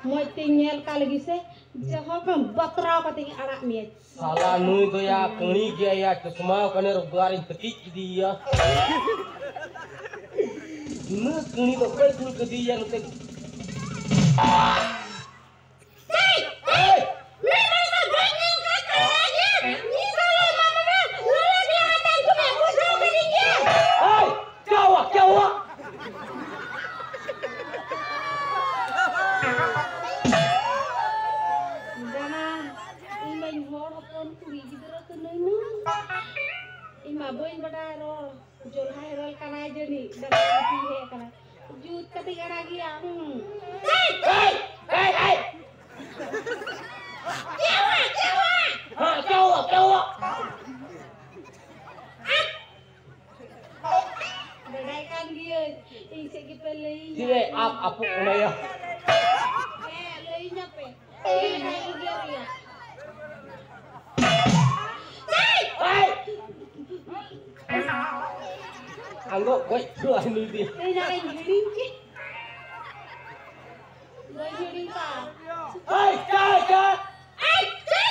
ᱢᱚᱡᱽ ᱛᱮᱧ ᱧᱮᱞ ᱠᱟ ᱞᱟᱹᱜᱤᱫ ᱥᱮ, ᱡᱟᱦᱟᱸ ᱠᱷᱚᱱ ᱵᱟᱛᱨᱟᱣ ᱠᱟᱛᱮᱧ ᱟᱲᱟᱜ ᱢᱮᱭᱟ᱾ ᱥᱟᱞᱟ ᱱᱩᱭ ᱫᱚ ᱭᱟ ᱠᱟᱹᱬᱤ ᱜᱮᱭᱟ ᱭᱟ, ᱪᱚᱥᱢᱟ ᱠᱟᱱᱮ ᱨᱚᱜᱟᱨᱤᱧ ᱛᱟᱹᱠᱤᱡ ᱠᱮᱫᱮᱭᱟ᱾ ᱱᱩᱱᱟᱹᱜ ᱠᱟᱹᱬᱤ ᱫᱚ ᱚᱠᱚᱭ ᱠᱩᱞ ᱠᱟᱫᱮᱭᱟ ᱱᱚᱛᱮ? ᱮᱭ! ᱪᱟ ᱦᱩᱣᱟ, ᱪᱟ ᱦᱩᱣᱟ? ᱫᱟᱬᱟ, ᱤᱧ ᱢᱟᱧ ᱦᱚᱲ ᱦᱚᱯᱚᱱ ᱠᱩᱲᱤ ᱜᱤᱫᱽᱨᱟᱹ ᱠᱟᱹᱱᱟᱹᱧ ᱱᱟ᱾ ᱤᱧ ᱢᱟ ᱵᱟᱹᱧ ᱵᱟᱰᱟᱭ ᱨᱚᱲ᱾ ᱡᱚᱞᱦᱟ ᱦᱮᱨᱮᱞ ᱠᱟᱱᱟᱭ ᱡᱟᱹᱱᱤᱡ, ᱫᱟᱠᱟ ᱩᱛᱩᱭ ᱦᱮᱡ ᱠᱟᱱᱟ᱾ ᱡᱩᱛ ᱠᱟᱛᱮᱧ ᱟᱲᱟᱜᱮᱭᱟ, ᱦᱩᱸ᱾ ᱦᱮᱭ! ᱦᱮᱭ! ᱦᱮᱭ! ᱦᱮᱸ, ᱪᱟ ᱦᱩᱣᱟ, ᱪᱟ ᱦᱩᱣᱟ? ᱵᱟᱰᱟᱭ ᱠᱟᱱ ᱜᱤᱭᱟᱹᱧ, ᱤᱧ ᱥᱮᱫ ᱜᱮᱯᱮ ᱞᱟᱹᱭᱤᱧᱟ᱾ ᱟᱯᱚ ᱚᱱᱟᱭᱟ᱾ ᱦᱮᱸ, ᱞᱟᱹᱭᱟᱹᱧᱟᱯᱮ᱾ ᱤᱧ ᱦᱚᱸᱧ ᱩᱭᱦᱟᱹᱨ ᱜᱮᱭᱟ᱾ ᱮᱭ! ᱟᱸᱜᱚᱜ ᱜᱚᱡ ᱪᱚ ᱟᱭ ᱱᱩᱭ ᱫᱤ᱾ ᱤᱧ ᱦᱚᱸᱧ ᱦᱤᱲᱤᱧ ᱠᱮᱫ᱾ ᱵᱟᱹᱧ ᱦᱤᱲᱤᱧ ᱠᱟᱜᱼᱟ᱾ ᱮᱭ, ᱪᱟ, ᱪᱟ᱾ ᱮᱭ, ᱪᱟ᱾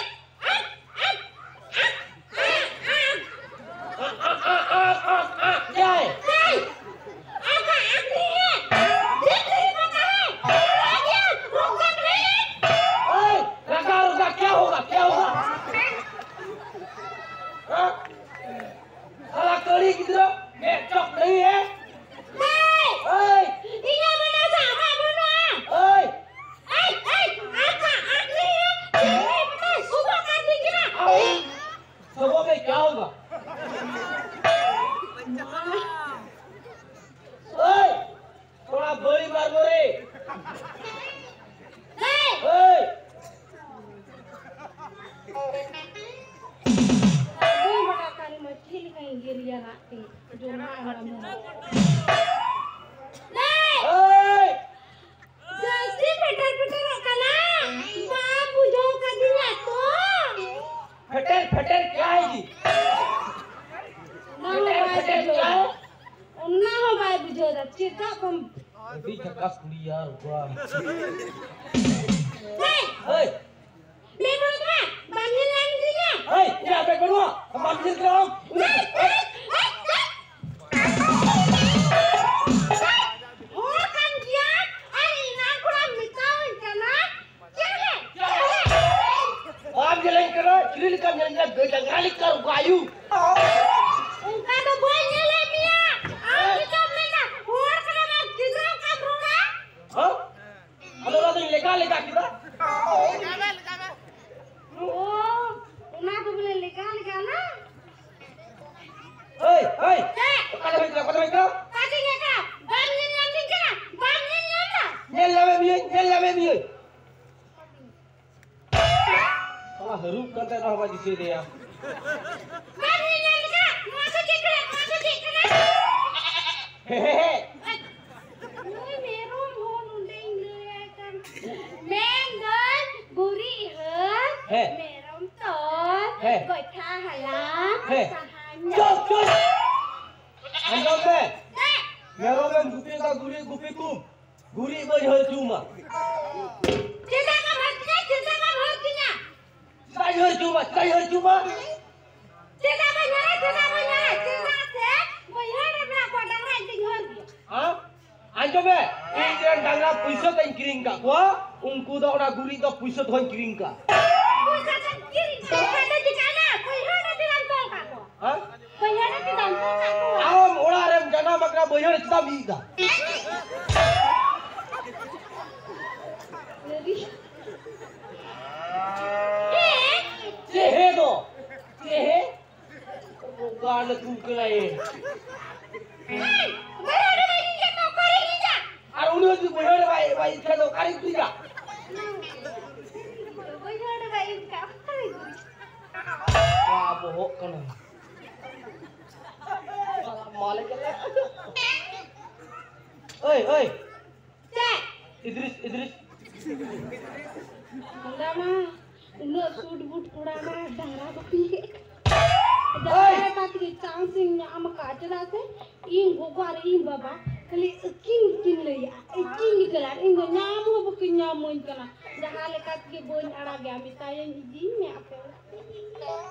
ओए, रुका, रुका, क्या होगा, क्या होगा? हाँ? साला कड़ी की तरह, मैं चौक नहीं है। ओए! ओए! सुबह में क्या होगा? ओए! थोड़ा बड़ी मार रे। ओए! ᱟᱫᱚ ᱵᱟᱰᱟᱭ ᱠᱟᱱ ᱢᱟ ᱪᱮᱫ ᱞᱮᱠᱟᱧ ᱜᱮᱨ ᱭᱟ ᱨᱟᱜ ᱛᱮ᱾ ᱡᱚᱢᱟᱜ ᱮᱢᱟᱢ ᱢᱮ᱾ ᱮᱭ! ᱡᱟᱹᱥᱛᱤ ᱯᱮᱴᱮᱨ ᱯᱮᱴᱮᱨᱚᱜ ᱠᱟᱱᱟ᱾ ᱵᱟᱢ ᱵᱩᱡᱷᱟᱹᱣ ᱠᱟᱫᱤᱧᱟ ᱛᱚ? ᱯᱮᱴᱮᱨ ᱯᱮᱴᱮᱨ ᱠᱭᱟ ᱦᱮ ᱡᱤ? ᱚᱱᱟ ᱦᱚᱸ ᱯᱮᱴᱮᱨ ᱵᱟᱭ ᱯᱮᱴᱮᱨ ᱵᱩᱡᱷᱟᱹᱣ ᱠᱭᱟ ᱫᱟ᱾ ᱦᱮ? ᱚᱱᱟ ᱦᱚᱸ ᱵᱟᱭ ᱵᱩᱡᱷᱟᱹᱣ ᱫᱟ᱾ ᱪᱮᱫᱟᱜ ᱵᱟᱢ ᱟᱹᱰᱤ ᱡᱷᱟᱠᱟᱥ ᱠᱩᱲᱤ ᱭᱟᱨ, ᱵᱟ᱾ ᱦᱮᱭ! ᱦᱮᱭ! ᱵᱮᱜᱽ ᱵᱟᱹᱱᱩᱜ ᱛᱟᱢᱟ? ᱵᱟᱢ ᱧᱮᱞ ᱧᱟᱢ ᱠᱤᱫᱤᱧᱟ? ᱦᱮᱭ, ᱤᱧᱟᱹᱜ ᱵᱮᱜᱽ ᱵᱟᱹᱱᱩᱜᱼᱟ? ᱵᱟᱢ ᱧᱮᱞ ᱠᱮᱫᱟ ᱟᱢ? ᱦᱮᱭ, ᱦᱮᱭ, ᱦᱮᱭ, ᱦᱮᱭ᱾ ᱦᱚᱲ ᱠᱟᱱ ᱜᱮᱭᱟᱢ ᱟᱨ ᱮᱱᱟᱱ ᱠᱷᱚᱱᱟᱜ ᱢᱮᱛᱟᱣᱟᱹᱧ ᱠᱟᱱᱟ᱾ ᱪᱮᱫ ᱞᱮ? ᱵᱟᱢ ᱧᱮᱞᱮᱧ ᱠᱟᱱᱟ? ᱪᱤᱞᱤ ᱞᱮᱠᱟᱢ ᱧᱮᱞᱮᱧ ᱠᱟᱱᱟ? ᱜᱟᱹᱭ ᱰᱟᱝᱨᱟ ᱞᱮᱠᱟ ᱨᱚᱜᱟ ᱟᱭᱩ᱾ ᱚᱱᱠᱟ ᱫᱚ ᱵᱟᱹᱧ ᱧᱮᱞᱮᱫ ᱢᱮᱭᱟ᱾ ᱟᱢ ᱜᱮᱛᱚᱢ ᱢᱮᱱᱟ, ᱦᱚᱲ ᱠᱟᱱᱟᱢ ᱟᱨ ᱜᱤᱫᱽᱨᱟᱹ ᱞᱮᱠᱟᱢ ᱨᱚᱲᱟ᱾ ᱦᱮᱸ? ᱟᱫᱚ ᱚᱱᱟ ᱫᱚᱧ ᱞᱮᱜᱟ ᱞᱮᱜᱟ ᱠᱮᱫᱟ᱾ ᱚ, ᱚᱱᱟ ᱫᱚ ᱵᱚᱞᱮ ᱞᱮᱜᱟ ᱞᱮᱜᱟ ᱱᱟ? ᱦᱳᱭ, ᱦᱳᱭ᱾ ᱪᱮᱫ? ᱚᱠᱟ ᱨᱮ ᱦᱩᱭ ᱠᱟᱱᱟ? ᱚᱠᱟ ᱨᱮ ᱦᱩᱭ ᱠᱟᱱᱟ? ᱚᱠᱟ ᱨᱮ ᱦᱩᱭ ᱠᱟᱱᱟ? ᱵᱟᱢ ᱧᱮᱞ ᱧᱟᱢ ᱛᱤᱧ ᱠᱟᱱᱟ? ᱵᱟᱢ ᱧᱮᱞ ᱧᱟᱢ ᱫᱟ? ᱧᱮᱞ ᱧᱟᱢᱮᱫ ᱢᱤᱭᱟᱹᱧ, ᱧᱮᱞ ᱧᱟᱢᱮᱫ ᱢᱤᱭᱟᱹᱧ᱾ ᱥᱟᱞᱟ ᱦᱟᱹᱨᱩᱵ ᱠᱟᱛᱮ ᱨᱮᱦᱚᱸ ᱵᱟᱭ ᱫᱤᱥᱟᱹᱭ ᱫᱮᱭᱟ᱾ ᱵᱟᱢ ᱧᱮᱞ ᱧᱟᱢ ᱠᱟᱱᱟ? ᱱᱚᱣᱟ ᱫᱚ ᱪᱮᱫ ᱠᱟᱱᱟ? ᱱᱚᱣᱟ ᱫᱚ ᱪᱮᱫ ᱠᱟᱱᱟ? ᱦᱮ, ᱦᱮ, ᱦᱮ᱾ ᱱᱩᱭ ᱢᱮᱨᱚᱢ᱾ ᱦᱮᱸ᱾ ᱢᱮᱨᱚᱢ ᱛᱚᱞ, ᱦᱮᱸ᱾ ᱜᱚᱭᱴᱷᱟ ᱦᱟᱞᱟᱝ, ᱦᱮᱸ᱾ ᱥᱟᱦᱟᱱ ᱪᱩᱯ, ᱪᱩᱯ᱾ ᱟᱸᱡᱚᱢ ᱢᱮ᱾ ᱪᱮᱫ? ᱢᱮᱨᱚᱢ ᱮᱢ ᱜᱩᱯᱤ ᱠᱚᱣᱟ, ᱜᱩᱨᱤᱡ ᱜᱩᱯᱤ ᱠᱚᱢ᱾ ᱜᱩᱨᱤᱡ ᱵᱟᱹᱧ ᱦᱟᱹᱨ ᱦᱚᱪᱚᱣᱟᱢᱟ᱾ ᱪᱮᱫᱟᱜ ᱵᱟᱢ ᱦᱟᱹᱨ ᱛᱤᱧᱟ? ᱪᱮᱫᱟᱜ ᱵᱟᱢ ᱦᱟᱹᱨ ᱛᱤᱧᱟ? ᱪᱮᱫᱟᱜ ᱤᱧ ᱦᱟᱹᱨ ᱦᱚᱪᱚᱣᱟᱢᱟ? ᱪᱮᱫᱟᱜ ᱤᱧ ᱦᱟᱹᱨ ᱦᱚᱪᱚᱣᱟᱢᱟ? ᱪᱮᱫᱟᱜ ᱵᱟᱹᱧ ᱦᱟᱹᱨᱟ? ᱪᱮᱫᱟᱜ ᱵᱟᱹᱧ ᱦᱟᱹᱨᱟ? ᱪᱮᱫᱟᱜ ᱥᱮ ᱵᱟᱹᱭᱦᱟᱹᱲ ᱨᱮ ᱢᱮᱱᱟᱜ ᱠᱚᱣᱟ ᱰᱟᱝᱨᱟ, ᱤᱧ ᱛᱤᱧ ᱦᱟᱹᱨ ᱜᱮᱭᱟ᱾ ᱦᱮᱸ? ᱟᱸᱡᱚᱢ ᱢᱮ, ᱤᱧ ᱨᱮᱱ ᱰᱟᱝᱨᱟ ᱯᱩᱭᱥᱟᱹ ᱛᱮᱧ ᱠᱤᱨᱤᱧ ᱟᱠᱟᱫ ᱠᱚᱣᱟ, ᱩᱱᱠᱩ ᱫᱚ ᱚᱱᱟ ᱜᱩᱨᱤᱡ ᱫᱚ ᱯᱩᱭᱥᱟᱹ ᱛᱮᱦᱚᱧ ᱠᱤᱨᱤᱧ ᱟᱠᱟᱫ᱾ ᱯᱩᱭᱥᱟᱹ ᱛᱮᱢ ᱠᱤᱨᱤᱧ ᱟᱠᱟᱫ ᱠᱷᱟᱱ ᱫᱚ ᱪᱤᱠᱟᱹᱭᱮᱱᱟ? ᱵᱟᱹᱭᱦᱟᱹᱲ ᱨᱮ ᱪᱮᱫᱟᱜ ᱮᱢ ᱛᱚᱞ ᱟᱠᱟᱫ ᱠᱚᱣᱟ? ᱦᱮᱸ? ᱵᱟᱹᱭᱦᱟᱹᱲ ᱨᱮ ᱪᱮᱫᱟᱜ ᱮᱢ ᱛᱚᱞ ᱟᱠᱟᱫ ᱠᱚᱣᱟ? ᱟᱢ ᱚᱲᱟᱜ ᱨᱮᱢ ᱡᱟᱱᱟᱢ ᱟᱠᱟᱱᱟ, ᱵᱟᱹᱭᱦᱟᱹᱲ ᱨᱮ ᱪᱮᱫᱟᱜ ᱮᱢ ᱤᱡ ᱮᱫᱟ? ᱦᱮᱸ? ᱪᱮᱫ ᱦᱮᱸ ᱫᱚ? ᱪᱮᱫ ᱦᱮᱸ? ᱚᱠᱟ ᱨᱮ ᱛᱩᱫ ᱠᱟᱱᱟᱭ? ᱮᱭ! ᱵᱟᱹᱭᱦᱟᱹᱲ ᱨᱮ ᱵᱟᱭ ᱤᱫᱤᱭᱟ ᱛᱚ ᱚᱠᱟ ᱨᱮ ᱤᱫᱤᱭᱟ? ᱟᱨ ᱩᱱᱤ ᱡᱩᱫᱤ ᱵᱟᱹᱭᱦᱟᱹᱲ ᱨᱮ ᱵᱟᱭ, ᱵᱟᱭ ᱤᱫᱤᱭᱟ ᱛᱚ ᱚᱠᱟ ᱨᱮ ᱤᱫᱤᱭᱟ? ᱵᱟᱹᱭᱦᱟᱹᱲ ᱨᱮ ᱵᱟᱭ ᱤᱫᱤᱭᱟ ᱚᱠᱟ ᱨᱮ ᱤᱫᱤᱭᱟ? ᱵᱟ ᱵᱚᱦᱚᱜ ᱠᱟᱱᱟ᱾ ᱥᱟᱞᱟ ᱢᱟᱞᱮ ᱪᱟᱞᱟᱜ᱾ ᱳᱭ, ᱳᱭ᱾ ᱪᱮᱫ? ᱤᱫᱨᱤᱥ, ᱤᱫᱨᱤᱥ᱾ ᱚᱸᱰᱮ ᱢᱟ ᱩᱱᱟᱹᱜ ᱥᱩᱴ ᱵᱩᱴ ᱠᱚᱲᱟ ᱢᱟ ᱰᱟᱝᱨᱟ ᱜᱩᱯᱤ᱾ ᱦᱳᱭ᱾ ᱡᱟᱦᱟᱸᱭ ᱠᱟᱛᱮ ᱪᱟᱱᱥ ᱤᱧ ᱧᱟᱢ ᱟᱠᱟᱫ, ᱪᱮᱫᱟᱜ ᱥᱮ ᱤᱧ ᱜᱚᱜᱚ ᱟᱨ ᱤᱧ ᱵᱟᱵᱟ ᱠᱷᱟᱹᱞᱤ ᱟᱹᱠᱤᱱ ᱜᱮᱠᱤᱱ ᱞᱟᱹᱭᱟ, ᱟᱹᱠᱤᱱ ᱜᱮ ᱪᱟᱞᱟᱜ, ᱤᱧ ᱫᱚ ᱧᱟᱢ ᱦᱚᱸ ᱵᱟᱹᱠᱤᱱ ᱧᱟᱢᱟᱹᱧ ᱠᱟᱱᱟ᱾ ᱡᱟᱦᱟᱸ ᱞᱮᱠᱟ ᱛᱮᱜᱮ ᱵᱟᱹᱧ ᱟᱲᱟᱜᱮ, ᱢᱮᱛᱟᱭᱟᱹᱧ ᱤᱫᱤᱧ ᱢᱮ ᱟᱯᱮ ᱚᱲᱟᱜ᱾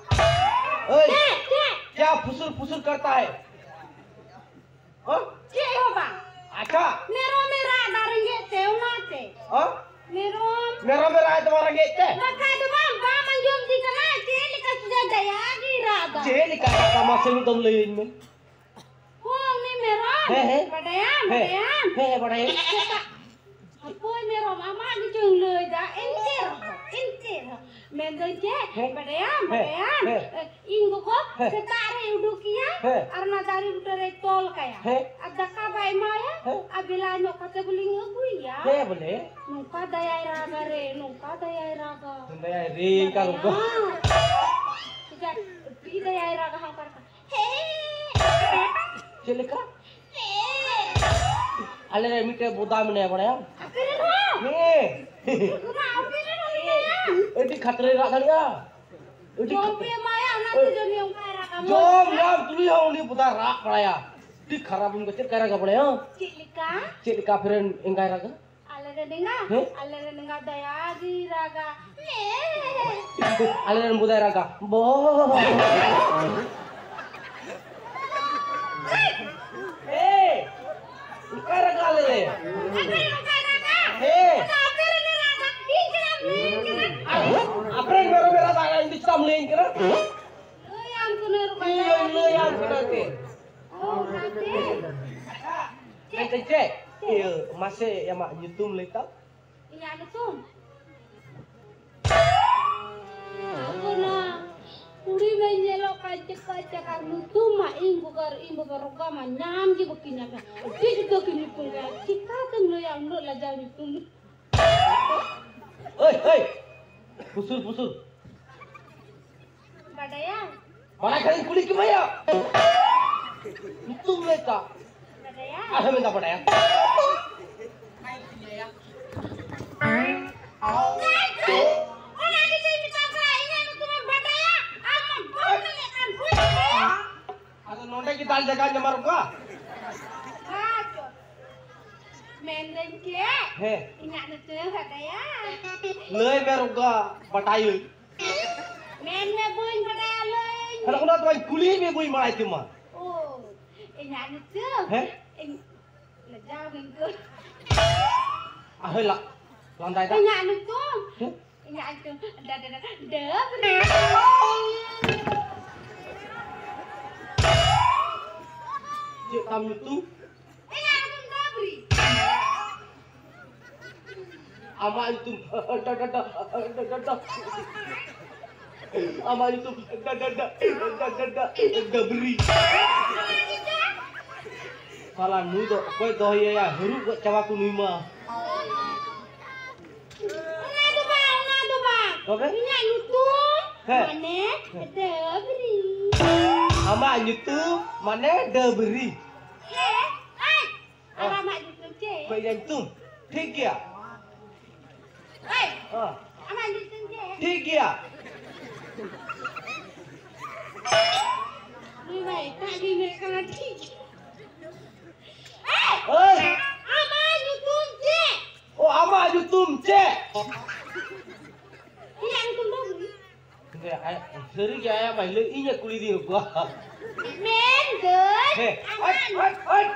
ᱳᱭ, ᱪᱮᱫ? ᱪᱮᱫ? ᱠᱭᱟ ᱯᱷᱩᱥᱩᱨ ᱯᱷᱩᱥᱩᱨ ᱠᱟᱨᱛᱟ ᱦᱟᱭ? ᱦᱚᱸ? ᱪᱮᱫ ᱦᱚᱸ ᱵᱟᱝ᱾ ᱟᱪᱪᱷᱟ᱾ ᱢᱮᱨᱚᱢᱮ ᱨᱟᱜ ᱮᱫᱟ ᱨᱮᱸᱜᱮᱡ ᱛᱮ, ᱚᱱᱟᱛᱮ᱾ ᱦᱚᱸ? ᱢᱮᱨᱚᱢ᱾ ᱢᱮᱨᱚᱢᱮ ᱨᱟᱜ ᱮᱫᱟ ᱨᱮᱸᱜᱮᱡ ᱛᱮ? ᱵᱟᱠᱷᱟᱡ ᱫᱚ ᱵᱟᱝ, ᱵᱟᱢ ᱟᱸᱡᱚᱢ ᱛᱤᱧ ᱠᱟᱱᱟ? ᱪᱮᱫ ᱞᱮᱠᱟ ᱪᱮᱫᱟᱜ ᱫᱟᱭᱟ ᱜᱮᱭ ᱨᱟᱜ ᱮᱫᱟ? ᱪᱮᱫ ᱞᱮᱠᱟ ᱨᱟᱜ ᱮᱫᱟ? ᱢᱟᱥᱮ ᱢᱤᱫ ᱫᱚᱢ ᱞᱟᱹᱭᱟᱹᱧ ᱢᱮ᱾ ᱦᱚᱸ, ᱩᱱᱤ ᱢᱮᱨᱚᱢ᱾ ᱦᱮᱸ, ᱦᱮᱸ᱾ ᱵᱟᱰᱟᱭᱟᱢ, ᱦᱮᱸ᱾ ᱵᱟᱰᱟᱭᱟᱢ? ᱦᱮᱸ, ᱵᱟᱰᱟᱭᱟᱹᱧ᱾ ᱥᱮᱛᱟᱜ ᱦᱟᱯᱳᱭ ᱢᱮᱨᱚᱢ, ᱟᱢᱟᱜ ᱜᱮᱪᱚᱧ ᱞᱟᱹᱭᱫᱟ, ᱮᱱᱛᱮ ᱨᱮᱦᱚᱸ, ᱮᱱᱛᱮ ᱨᱮᱦᱚᱸ᱾ ᱢᱮᱱᱫᱟᱹᱧ ᱪᱮᱫ, ᱦᱮᱸ᱾ ᱵᱟᱰᱟᱭᱟᱢ, ᱦᱮᱸ, ᱵᱟᱰᱟᱭᱟᱢ? ᱦᱮᱸ᱾ ᱤᱧ ᱜᱚᱜᱚ ᱦᱮᱸ᱾ ᱥᱮᱛᱟᱜ ᱨᱮᱭ ᱩᱰᱩᱠᱮᱭᱟ ᱦᱮᱸ᱾ ᱟᱨ ᱚᱱᱟ ᱫᱟᱨᱮ ᱵᱩᱴᱟᱹ ᱨᱮᱭ ᱛᱚᱞ ᱠᱟᱭᱟ᱾ ᱦᱮᱸ᱾ ᱟᱨ ᱫᱟᱠᱟ ᱵᱟᱭ ᱮᱢᱟᱭᱟ, ᱦᱮᱸ᱾ ᱟᱨ ᱵᱮᱞᱟ ᱧᱚᱜ ᱠᱟᱛᱮ ᱵᱚᱞᱮᱧ ᱟᱹᱜᱩᱭᱮᱭᱟ᱾ ᱦᱮᱸ ᱵᱚᱞᱮ᱾ ᱱᱚᱝᱠᱟ ᱫᱟᱭᱟᱭ ᱨᱟᱜᱟ ᱨᱮ, ᱱᱚᱝᱠᱟ ᱫᱟᱭᱟᱭ ᱨᱟᱜᱟ᱾ ᱫᱟᱭᱟᱭ ᱨᱮ, ᱤᱱᱠᱟ ᱜᱚᱜᱚ᱾ ᱵᱟᱰᱟᱭᱟᱢ? ᱪᱮᱫᱟᱜ ᱟᱹᱰᱤ ᱫᱟᱭᱟᱭ ᱨᱟᱜᱟ ᱦᱟᱸᱜ ᱚᱠᱟ ᱞᱮᱠᱟ᱾ ᱪᱮᱫ ᱞᱮᱠᱟ? ᱟᱞᱮ ᱨᱮ ᱢᱤᱫᱴᱮᱡ ᱵᱚᱫᱟ ᱢᱮᱱᱟᱭᱟ, ᱵᱟᱲᱟᱭᱟᱢ? ᱟᱯᱮ ᱨᱮᱱ ᱦᱚᱸ? ᱦᱮᱸ᱾ ᱩᱱᱠᱩ ᱢᱟ ᱟᱯᱮ ᱨᱮᱱ ᱦᱚᱸ ᱢᱮᱱᱟᱭᱟ᱾ ᱟᱹᱰᱤ ᱟᱹᱰᱤ ᱠᱷᱟᱛᱨᱟᱭ ᱨᱟᱜ ᱫᱟᱲᱮᱭᱟᱜᱼᱟ᱾ ᱟᱹᱰᱤ ᱡᱚᱢ ᱠᱷᱟᱛᱨᱟ᱾ ᱯᱮ ᱮᱢᱟᱭᱟ, ᱚᱱᱟᱛᱮ ᱡᱟᱹᱱᱤᱡ ᱚᱱᱠᱟᱭ ᱨᱟᱜᱟ᱾ ᱡᱚᱢ ᱧᱟᱢ ᱛᱩᱞᱩᱡ ᱦᱚᱸ ᱩᱱᱤ ᱵᱚᱫᱟ ᱨᱟᱜ ᱵᱟᱲᱟᱭᱟ᱾ ᱟᱹᱰᱤ ᱠᱷᱟᱨᱟᱯ ᱮᱢ ᱪᱮᱫ ᱞᱮᱠᱟᱭ ᱨᱟᱜᱟ ᱵᱟᱲᱟᱭᱟ? ᱪᱮᱫ ᱞᱮᱠᱟ? ᱪᱮᱫ ᱞᱮᱠᱟ ᱟᱯᱮ ᱨᱮᱱ ᱮᱸᱜᱟᱭ ᱨᱟᱜᱟ? ᱟᱞᱮ ᱨᱮᱱ ᱮᱸᱜᱟ? ᱦᱮᱸ? ᱟᱞᱮ ᱨᱮᱱ ᱮᱸᱜᱟ ᱫᱟᱭᱟ ᱜᱮ ᱨᱟᱜᱟ᱾ ᱟᱞᱮ ᱨᱮᱱ ᱵᱚᱫᱟᱭ ᱨᱟᱜᱟ᱾ ᱵᱚ᱾ ᱦᱮᱸ᱾ ᱚᱠᱟᱭ ᱨᱟᱜᱟ ᱟᱞᱮ ᱨᱮ? ᱟᱯᱮ ᱨᱮᱱ ᱚᱠᱟᱭ ᱨᱟᱜᱟ? ᱦᱮᱸ᱾ ᱟᱫᱚ ᱟᱯᱮ ᱨᱮᱱ ᱨᱟᱜᱟ᱾ ᱤᱧ ᱠᱟᱱᱟ, ᱤᱧ ᱠᱟᱱᱟ᱾ ᱟᱯᱮ ᱨᱮᱱ ᱢᱮᱨᱚᱢ ᱮ ᱨᱟᱜᱟ, ᱤᱧ ᱫᱚ ᱪᱮᱫᱟᱜ ᱮᱢ ᱞᱟᱹᱭᱟᱹᱧ ᱠᱟᱱᱟ? ᱞᱟᱹᱭᱟᱢ ᱠᱟᱹᱱᱟᱹᱧ ᱨᱚᱠᱟ᱾ ᱤᱧ ᱞᱟᱹᱭᱟᱢ ᱠᱟᱱᱟ ᱛᱮ᱾ ᱚ, ᱚᱱᱟᱛᱮ᱾ ᱢᱮᱱᱛᱮ ᱪᱮᱫ? ᱤᱭᱟᱹ, ᱢᱟᱥᱮ ᱟᱢᱟᱜ ᱧᱩᱛᱩᱢ ᱞᱟᱹᱭ ᱛᱟᱢ᱾ ᱤᱧᱟᱹᱜ ᱧᱩᱛᱩᱢ? ᱟᱵᱚ ᱱᱚᱣᱟ ᱠᱩᱲᱤ ᱢᱟᱧ ᱧᱮᱞᱚᱜ ᱠᱟᱱ ᱪᱮᱠᱟ ᱪᱮᱠᱟ ᱧᱩᱛᱩᱢ ᱢᱟ ᱤᱧ ᱵᱚᱜᱚᱨ, ᱤᱧ ᱵᱚᱜᱚᱨ ᱨᱚᱜᱟ ᱢᱟ ᱧᱟᱢ ᱜᱮ ᱵᱟᱹᱠᱤ ᱧᱟᱢᱟ᱾ ᱟᱹᱰᱤ ᱡᱩᱫᱟᱹ ᱠᱤᱱ ᱧᱩᱛᱩᱢ ᱠᱟᱱᱟ᱾ ᱪᱤᱠᱟᱹᱛᱮᱢ ᱞᱟᱹᱭᱟ ᱩᱱᱟᱹᱜ ᱞᱟᱡᱟᱣ ᱧᱩᱛᱩᱢ? ᱳᱭ, ᱳᱭ, ᱯᱩᱥᱩᱞ, ᱯᱩᱥᱩᱞ᱾ ᱵᱟᱰᱟᱭᱟ? ᱵᱟᱰᱟᱭ ᱠᱷᱟᱱᱤᱧ ᱠᱩᱞᱤ ᱠᱮᱢᱟᱭᱟ᱾ ᱧᱩᱛᱩᱢ ᱞᱟᱹᱭ ᱛᱟ᱾ ᱵᱟᱰᱟᱭᱟ? ᱟᱨᱦᱚᱸ ᱢᱮᱱᱫᱟ ᱵᱟᱰᱟᱭᱟ᱾ ᱚᱱᱟ ᱜᱮ ᱪᱮᱫ ᱢᱮᱛᱟᱢ ᱠᱟᱱᱟ, ᱤᱧᱟᱹᱜ ᱧᱩᱛᱩᱢᱮᱢ ᱵᱟᱰᱟᱭᱟ? ᱟᱢ ᱢᱟ ᱵᱟᱢ ᱢᱮᱱᱮᱫ ᱠᱟᱱ, ᱦᱩᱭ ᱠᱟᱱᱟ᱾ ᱟᱫᱚ ᱱᱚᱰᱮ ᱜᱮ ᱫᱟᱞ ᱡᱟᱭᱜᱟ ᱧᱟᱢᱟ ᱨᱚᱜᱟ᱾ ᱦᱮᱸ ᱪᱚ᱾ ᱢᱮᱱᱫᱟᱹᱧ ᱪᱮᱫ? ᱦᱮᱸ᱾ ᱤᱧᱟᱹᱜ ᱧᱩᱛᱩᱢᱮᱢ ᱵᱟᱰᱟᱭᱟ? ᱞᱟᱹᱭ ᱢᱮ ᱨᱚᱜᱟ, ᱵᱟᱰᱟᱭᱟᱹᱧ᱾ ᱢᱮᱱ ᱢᱮ ᱵᱟᱹᱧ ᱵᱟᱰᱟᱭᱟ ᱞᱟᱹᱭ᱾ ᱦᱮᱸ, ᱚᱱᱟ ᱫᱚ ᱵᱟᱹᱧ ᱠᱩᱞᱤᱭᱮᱫ ᱢᱮ, ᱵᱟᱹᱧ ᱵᱟᱲᱟᱭ ᱛᱮ ᱢᱟ᱾ ᱳ, ᱤᱧᱟᱹᱜ ᱧᱩᱛᱩᱢ? ᱦᱮᱸ? ᱤᱧ ᱞᱟᱡᱟᱣ ᱜᱤᱧ ᱟᱹᱭᱠᱟᱹᱣ᱾ ᱟᱦᱚᱭ ᱞᱟ-, ᱞᱟᱸᱫᱟᱭ ᱫᱟ᱾ ᱤᱧᱟᱹᱜ ᱧᱩᱛᱩᱢ? ᱦᱮᱸ? ᱤᱧᱟᱹᱜ ᱧᱩᱛᱩᱢ ᱰᱟ-, ᱰᱟ-, ᱰᱟ-, ᱰᱟᱹᱵᱽᱨᱤ᱾ ᱪᱮᱫ ᱛᱟᱢ ᱧᱩᱛᱩᱢ? ᱤᱧᱟᱹᱜ ᱧᱩᱛᱩᱢ ᱰᱟᱹᱵᱽᱨᱤ᱾ ᱟᱢᱟᱜ ᱧᱩᱛᱩᱢ ᱰᱟ-, ᱰᱟ-, ᱰᱟ-, ᱰᱟ-, ᱰᱟ-, ᱰᱟ-, ᱟᱢᱟᱜ ᱧᱩᱛᱩᱢ ᱰᱟ-, ᱰᱟ-, ᱰᱟ-, ᱰᱟ-, ᱰᱟ-, ᱰᱟ-, ᱰᱟᱹᱵᱽᱨᱤ᱾ ᱥᱟᱞᱟ ᱱᱩᱭ ᱫᱚ ᱚᱠᱚᱭ ᱫᱚᱦᱚᱭᱮᱭᱟ? ᱦᱟᱹᱨᱩᱵ ᱜᱚᱡ ᱪᱟᱵᱟ ᱠᱚ ᱱᱩᱭ ᱢᱟ᱾ ᱚᱱᱟ ᱫᱚ ᱵᱟᱝ, ᱚᱱᱟ ᱫᱚ ᱵᱟᱝ᱾ ᱛᱚᱵᱮ? ᱤᱧᱟᱹᱜ ᱧᱩᱛᱩᱢ ᱦᱮᱸ᱾ ᱢᱟᱱᱮ ᱦᱮᱸ᱾ ᱰᱟᱹᱵᱽᱨᱤ᱾ ᱟᱢᱟᱜ ᱧᱩᱛᱩᱢ ᱢᱟᱱᱮ ᱰᱟᱹᱵᱽᱨᱤ᱾ ᱦᱮᱸ, ᱟᱡ᱾ ᱟᱨ ᱟᱢᱟᱜ ᱧᱩᱛᱩᱢ ᱪᱮᱫ? ᱚᱠᱚᱭ ᱤᱧᱟᱹᱜ ᱧᱩᱛᱩᱢ? ᱴᱷᱤᱠ ᱜᱮᱭᱟ᱾ ᱮᱭ, ᱦᱮᱸ᱾ ᱟᱢᱟᱜ ᱧᱩᱛᱩᱢ ᱪᱮᱫ? ᱴᱷᱤᱠ ᱜᱮᱭᱟ᱾ ᱱᱩᱭ ᱢᱟ ᱮᱴᱟᱜ ᱜᱮ ᱢᱮᱱ ᱠᱟᱱᱟ, ᱴᱷᱤᱠ ᱜᱮᱭᱟ᱾ ᱮᱭ! ᱳᱭ! ᱟᱢᱟᱜ ᱧᱩᱛᱩᱢ ᱪᱮᱫ? ᱳ, ᱟᱢᱟᱜ ᱧᱩᱛᱩᱢ ᱪᱮᱫ? ᱤᱧᱟᱜ ᱧᱩᱛᱩᱢ ᱫᱚ ᱥᱟᱹᱨᱤ ᱜᱮ ᱟᱭᱟᱜ ᱢᱟ ᱦᱤᱞᱟᱹᱜ ᱤᱧ ᱮ ᱠᱩᱞᱤ ᱫᱤᱧ ᱠᱚᱣᱟ᱾ ᱢᱮᱱᱫᱟᱹᱧ, ᱦᱮᱸ, ᱟᱢᱟᱜ ᱦᱟᱴ, ᱦᱟᱴ, ᱦᱟᱴ᱾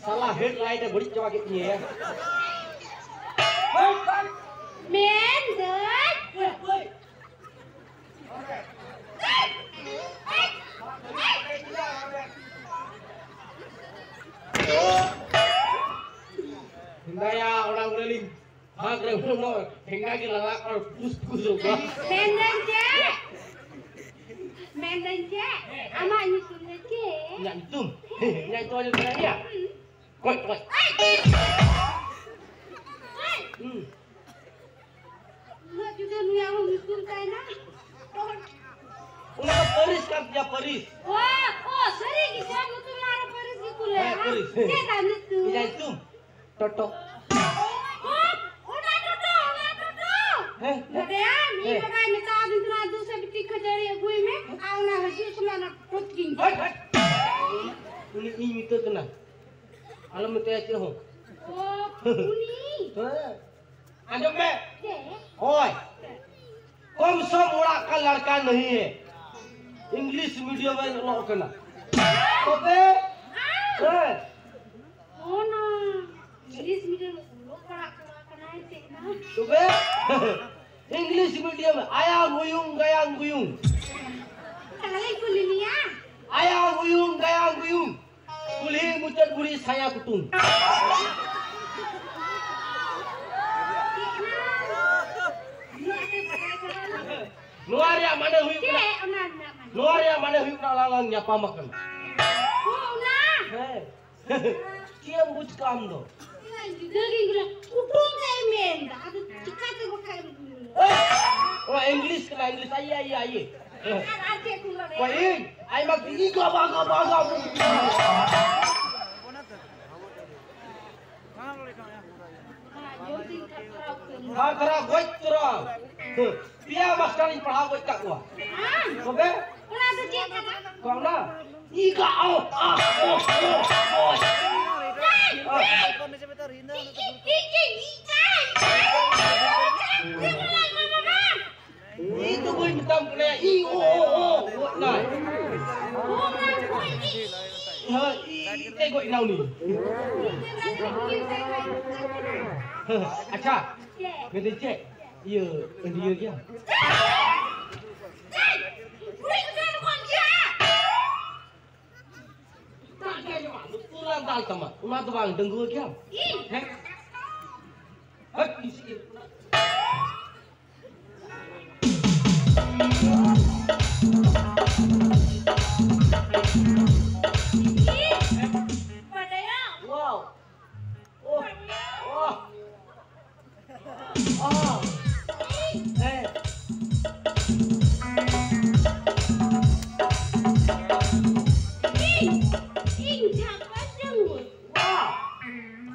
ᱥᱟᱞᱟ ᱦᱮᱰᱞᱟᱭᱤᱴ ᱮ ᱵᱟᱹᱲᱤᱡ ᱪᱟᱵᱟ ᱠᱮᱫ ᱛᱤᱧᱟᱹ᱾ ᱦᱟᱴ, ᱦᱟᱴ᱾ ᱢᱮᱱᱫᱟᱹᱧ᱾ ᱦᱳᱭ, ᱦᱳᱭ᱾ ᱦᱮᱸᱫᱟᱭᱟ, ᱚᱲᱟᱜ ᱨᱮᱞᱤᱧ ᱵᱷᱟᱜᱽ ᱨᱮ ᱦᱩᱲᱩ ᱱᱚᱜᱼᱚᱭ ᱴᱷᱮᱸᱜᱟ ᱜᱮ ᱞᱟᱜᱟᱜ ᱠᱟᱱᱟ, ᱯᱩᱥ ᱯᱩᱥ ᱨᱚᱜᱟ᱾ ᱢᱮᱱᱫᱟᱹᱧ ᱪᱮᱫ? ᱢᱮᱱᱫᱟᱹᱧ ᱪᱮᱫ? ᱟᱢᱟᱜ ᱧᱩᱛᱩᱢ ᱫᱚ ᱪᱮᱫ? ᱤᱧᱟᱜ ᱧᱩᱛᱩᱢ? ᱤᱧᱟᱜ ᱧᱩᱛᱩᱢ ᱟᱸᱡᱚᱢ ᱥᱟᱱᱟᱭᱮᱫ ᱢᱮᱭᱟ? ᱦᱩᱸ᱾ ᱠᱚᱭ, ᱠᱚᱭ᱾ ᱦᱩᱸ᱾ ᱩᱱᱟᱹᱜ ᱡᱩᱫᱟᱹ ᱱᱩᱭᱟᱜ ᱦᱚᱸ ᱧᱩᱛᱩᱢ ᱛᱟᱭ ᱱᱟ᱾ ᱚᱱᱟ ᱫᱚ ᱯᱟᱹᱨᱤᱥ ᱠᱟᱱ ᱛᱤᱧᱟ, ᱯᱟᱹᱨᱤᱥ᱾ ᱚ, ᱚ, ᱥᱟᱹᱨᱤ ᱜᱮ, ᱪᱮᱫ ᱧᱩᱛᱩᱢ ᱟᱨ ᱯᱟᱹᱨᱤᱥ ᱜᱮᱠᱚ ᱞᱟᱹᱭᱟ, ᱦᱮᱸ, ᱦᱮᱸ? ᱯᱟᱹᱨᱤᱥ᱾ ᱪᱮᱫ ᱛᱟᱢ ᱧᱩᱛᱩᱢ? ᱤᱧᱟᱹᱜ ᱧᱩᱛᱩᱢ? ᱴᱚᱴᱚ᱾ ᱚ, ᱚᱱᱟ ᱴᱚᱴᱚ, ᱚᱱᱟ ᱴᱚᱴᱚ᱾ ᱦᱮᱸ, ᱦᱮᱸ᱾ ᱵᱟᱰᱟᱭᱟᱢ, ᱤᱧ ᱦᱮᱸ᱾ ᱵᱟᱵᱟᱭ ᱢᱮᱛᱟᱣᱟᱫᱤᱧ ᱛᱟᱦᱮᱱᱟ, ᱫᱩ ᱥᱚ ᱵᱤᱴᱤ ᱠᱷᱟᱹᱡᱟᱹᱲᱤ ᱟᱹᱜᱩᱭ ᱢᱮ, ᱟᱨ ᱚᱱᱟ ᱦᱤᱡᱩᱜ ᱥᱚᱢᱚᱭ ᱚᱱᱟ ᱴᱚᱴᱚ ᱜᱤᱧ ᱦᱟᱴ, ᱦᱟᱴ᱾ ᱩᱱᱤ ᱤᱧ ᱢᱮᱛᱟᱭ ᱠᱟᱱᱟ, ᱟᱞᱚᱢ ᱢᱮᱛᱟᱭᱟ ᱪᱮᱫ ᱦᱚᱸ᱾ ᱚ, ᱩᱱᱤ? ᱦᱮᱸ᱾ ᱟᱸᱡᱚᱢ ᱢᱮ᱾ ᱪᱮᱫ? ᱦᱳᱭ᱾ ᱠᱚᱢ ᱥᱚᱢ ᱚᱲᱟᱜ ᱠᱟ ᱞᱟᱲᱠᱟ ᱱᱟᱦᱤ ᱦᱮ᱾ ᱤᱝᱞᱤᱥ ᱢᱤᱰᱤᱭᱟᱢ ᱨᱮ ᱚᱞᱚᱜ ᱠᱟᱱᱟ᱾ ᱛᱚᱵᱮ? ᱦᱮᱸ᱾ ᱚᱱᱟ ᱤᱝᱞᱤᱥ ᱢᱤᱰᱤᱭᱟᱢ ᱨᱮ ᱚᱞᱚᱜ ᱯᱟᱲᱦᱟᱜ ᱪᱟᱞᱟᱜ ᱠᱟᱱᱟᱭ ᱪᱮᱫ ᱱᱟ? ᱛᱚᱵᱮ? ᱤᱝᱞᱤᱥ ᱢᱤᱰᱤᱭᱟᱢ ᱨᱮ ᱟᱭᱟᱝ ᱩᱭᱩᱝ ᱜᱟᱭᱟᱝ ᱜᱩᱭᱩᱝ᱾ ᱛᱟᱦᱞᱮᱧ ᱠᱩᱞᱤ ᱢᱮᱭᱟ᱾ ᱟᱭᱟᱝ ᱩᱭᱩᱝ ᱜᱟᱭᱟᱝ ᱜᱩᱭᱩᱝ᱾ ᱠᱩᱞᱦᱤ ᱢᱩᱪᱟᱹᱫ ᱵᱩᱲᱦᱤ ᱥᱟᱭᱟ ᱠᱩᱴᱩᱢ᱾ ᱱᱚᱣᱟ ᱨᱮᱭᱟᱜ ᱢᱟᱱᱮ ᱦᱩᱭᱩᱜ ᱠᱟᱱᱟ, ᱪᱮᱫ ᱚᱱᱟ ᱨᱮᱱᱟᱜ ᱢᱟᱱᱮ? ᱱᱚᱣᱟ ᱨᱮᱭᱟᱜ ᱢᱟᱱᱮ ᱦᱩᱭᱩᱜ ᱠᱟᱱᱟ, ᱟᱞᱟᱝ ᱞᱟᱝ ᱧᱟᱯᱟᱢ ᱟᱠᱟᱱᱟ᱾ ᱚ, ᱚᱱᱟ? ᱦᱮᱸ᱾ ᱪᱮᱫ ᱮᱢ ᱵᱩᱡᱽ ᱠᱟᱜ ᱟᱢ ᱫᱚ? ᱤᱧ ᱡᱩᱫᱟᱹ ᱜᱤᱧ ᱵᱩᱡᱷᱟᱹᱣᱟ᱾ ᱠᱩᱴᱩᱢ ᱮ ᱢᱮᱱ ᱫᱟ, ᱟᱫᱚ ᱪᱤᱠᱟᱹᱛᱮ ᱵᱟᱠᱷᱟᱡ ᱮᱢ ᱵᱩᱡᱷᱟᱹᱣᱟ? ᱚᱱᱟ ᱤᱝᱞᱤᱥ ᱠᱟᱱᱟ, ᱤᱝᱞᱤᱥ᱾ ᱟᱭᱮ, ᱟᱭᱮ, ᱟᱭᱮ᱾ ᱟᱨ, ᱟᱨ ᱪᱮᱫ ᱠᱚ ᱞᱟᱹᱭᱟ? ᱚᱠᱚᱭ ᱤᱧ? ᱟᱭᱢᱟ ᱜᱤ ᱜᱟᱵᱟ, ᱜᱟᱵᱟ, ᱜᱟᱵᱟ᱾ ᱚᱱᱟ ᱡᱚᱢ ᱛᱤᱧ ᱠᱷᱟᱡ ᱠᱷᱟᱨᱟᱯ ᱩᱛᱟᱹᱨ᱾ ᱵᱟᱝ ᱠᱷᱟᱨᱟᱯ, ᱜᱚᱡ ᱩᱛᱟᱹᱨᱚᱜ ᱟᱢ᱾ ᱯᱮᱭᱟ ᱢᱟᱥᱴᱟᱨᱤᱧ ᱯᱟᱲᱦᱟᱣ ᱜᱚᱡ ᱠᱟᱜ ᱠᱚᱣᱟ᱾ ᱛᱚᱵᱮ? ᱚᱱᱟ ᱫᱚ ᱪᱮᱫ ᱠᱟᱱᱟ? ᱠᱚ ᱚᱱᱟ? ᱤ ᱜᱟ ᱚ, ᱟ, ᱚ, ᱚ, ᱚ᱾ ᱤᱧ ᱫᱚ ᱵᱟᱹᱧ ᱢᱮᱛᱟᱢ ᱠᱟᱱᱟ, ᱤ, ᱳ, ᱳ, ᱳ, ᱜᱚᱡ ᱱᱟᱭ᱾ ᱦᱮᱸ, ᱤ, ᱤ ᱛᱮ ᱜᱚᱡ ᱮᱱᱟ ᱩᱱᱤ᱾ ᱟᱪᱪᱷᱟ, ᱢᱮᱱᱫᱟᱹᱧ ᱪᱮᱫ, ᱤᱭᱟᱹ, ᱟᱹᱰᱤᱭᱟᱹ ᱜᱮᱭᱟ? ᱫᱟᱜ ᱜᱮ ᱟᱸᱡᱚᱢᱟ, ᱞᱩᱛᱩᱨ ᱨᱮ ᱫᱟᱞ ᱛᱟᱢᱟ, ᱚᱱᱟ ᱫᱚ ᱵᱟᱝ, ᱰᱟᱺᱜᱩᱣᱟᱹ ᱜᱮᱭᱟᱢ? ᱦᱮᱸ? ᱦᱟᱹᱴ, ᱤᱥᱤ᱾ ᱵᱟᱰᱟᱭᱟᱢ? ᱳᱣᱟᱣ᱾ ᱳᱦ, ᱳᱦ᱾ ᱳᱦ᱾ ᱦᱮᱸ᱾ ᱤᱧ, ᱤᱧ ᱡᱷᱟᱠᱟᱥ ᱰᱟᱺᱜᱩᱣᱟᱹ᱾ ᱳᱣᱟᱦ᱾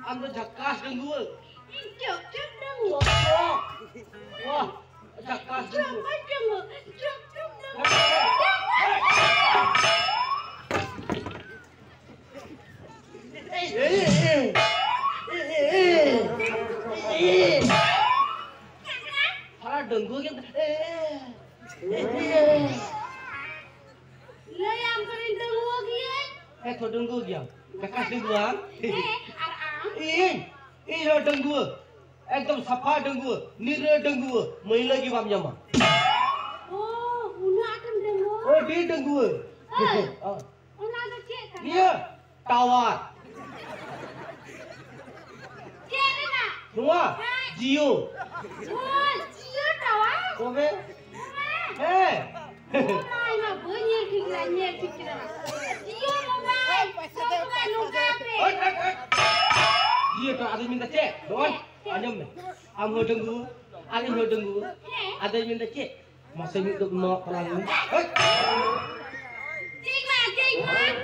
ᱟᱢ ᱫᱚ ᱡᱷᱟᱠᱟᱥ ᱰᱟᱺᱜᱩᱣᱟᱹ᱾ ᱤᱧ ᱪᱚᱠ ᱪᱚᱠ ᱰᱟᱺᱜᱩᱣᱟᱹ᱾ ᱳᱣᱟᱦ᱾ ᱳᱣᱟᱦ᱾ ᱡᱷᱟᱠᱟᱥ ᱰᱟᱺᱜᱩᱣᱟᱹ᱾ ᱡᱷᱟᱠᱟᱥ ᱰᱟᱺᱜᱩᱣᱟᱹ, ᱪᱚᱠ ᱪᱚᱠ ᱰᱟᱺᱜᱩᱣᱟᱹ᱾ ᱥᱟᱞᱟ ᱰᱟᱺᱜᱩᱣᱟᱹ ᱜᱮ᱾ ᱞᱟᱹᱭᱟᱢ ᱠᱟᱹᱱᱟᱹᱧ ᱰᱟᱺᱜᱩᱣᱟᱹ ᱜᱤᱭᱟᱹᱧ᱾ ᱦᱮᱸ ᱛᱚ, ᱰᱟᱺᱜᱩᱣᱟᱹ ᱜᱮᱭᱟᱢ᱾ ᱡᱷᱟᱠᱟᱥ ᱰᱟᱺᱜᱩᱣᱟᱹ ᱟᱢ? ᱦᱮᱸ, ᱟᱨ ᱟᱢ? ᱤᱧ, ᱤᱧ ᱦᱚᱸ ᱰᱟᱺᱜᱩᱣᱟᱹ᱾ ᱮᱠᱫᱚᱢ ᱥᱟᱯᱷᱟ ᱰᱟᱺᱜᱩᱣᱟᱹ, ᱱᱤᱨᱟᱹ ᱰᱟᱺᱜᱩᱣᱟᱹ, ᱢᱟᱹᱭᱞᱟᱹ ᱜᱮ ᱵᱟᱢ ᱧᱟᱢᱟ᱾ ᱳ, ᱩᱱᱟᱹᱜ ᱟᱸᱴᱮᱢ ᱰᱟᱺᱜᱩᱣᱟᱹ? ᱟᱹᱰᱤ ᱰᱟᱺᱜᱩᱣᱟᱹ᱾ ᱦᱮᱸ᱾ ᱚ᱾ ᱚᱱᱟ ᱫᱚ ᱪᱮᱫ ᱠᱟᱱᱟ? ᱱᱤᱭᱟᱹ ᱴᱟᱣᱟᱨ᱾ ᱪᱮᱫ ᱨᱮᱱᱟᱜ? ᱱᱚᱣᱟ? ᱦᱮᱸ᱾ ᱡᱤᱭᱳ᱾ ᱳ, ᱡᱤᱭᱳ ᱴᱟᱣᱟᱨ? ᱛᱚᱵᱮ? ᱦᱮᱸ᱾ ᱦᱮᱸ᱾ ᱳ ᱢᱟ, ᱤᱧ ᱢᱟ ᱵᱟᱹᱧ ᱧᱮᱞ ᱴᱷᱤᱠ ᱞᱮᱫᱟ, ᱧᱮᱞ ᱴᱷᱤᱠ ᱠᱮᱫᱟ᱾ ᱡᱤᱭᱳ ᱢᱳᱵᱟᱭᱤᱞ, ᱡᱤᱭᱳ ᱢᱳᱵᱟᱭᱤᱞ ᱱᱚᱝᱠᱟ ᱯᱮ᱾ ᱦᱳᱭ, ᱦᱳᱭ, ᱦᱳᱭ᱾ ᱡᱤᱭᱳ ᱴᱟᱣᱟᱨ, ᱟᱫᱚᱧ ᱢᱮᱱᱫᱟ ᱪᱮᱫ? ᱱᱚᱜᱼᱚᱭ, ᱪᱮᱫ? ᱟᱸᱡᱚᱢ ᱢᱮ᱾ ᱟᱢ ᱦᱚᱸ ᱰᱟᱺᱜᱩᱣᱟᱹ, ᱟᱹᱞᱤᱧ ᱦᱚᱸ ᱰᱟᱺᱜᱩᱣᱟᱹ᱾ ᱦᱮᱸ᱾ ᱟᱫᱚᱧ ᱢᱮᱱᱫᱟ ᱪᱮᱫ? ᱢᱟᱥᱮ ᱢᱤᱫ ᱫᱚ ᱱᱚᱣᱟ ᱛᱟᱞᱟ ᱨᱮ᱾ ᱦᱳᱭ᱾ ᱴᱷᱤᱠ ᱢᱟ, ᱴᱷᱤᱠ ᱢᱟ᱾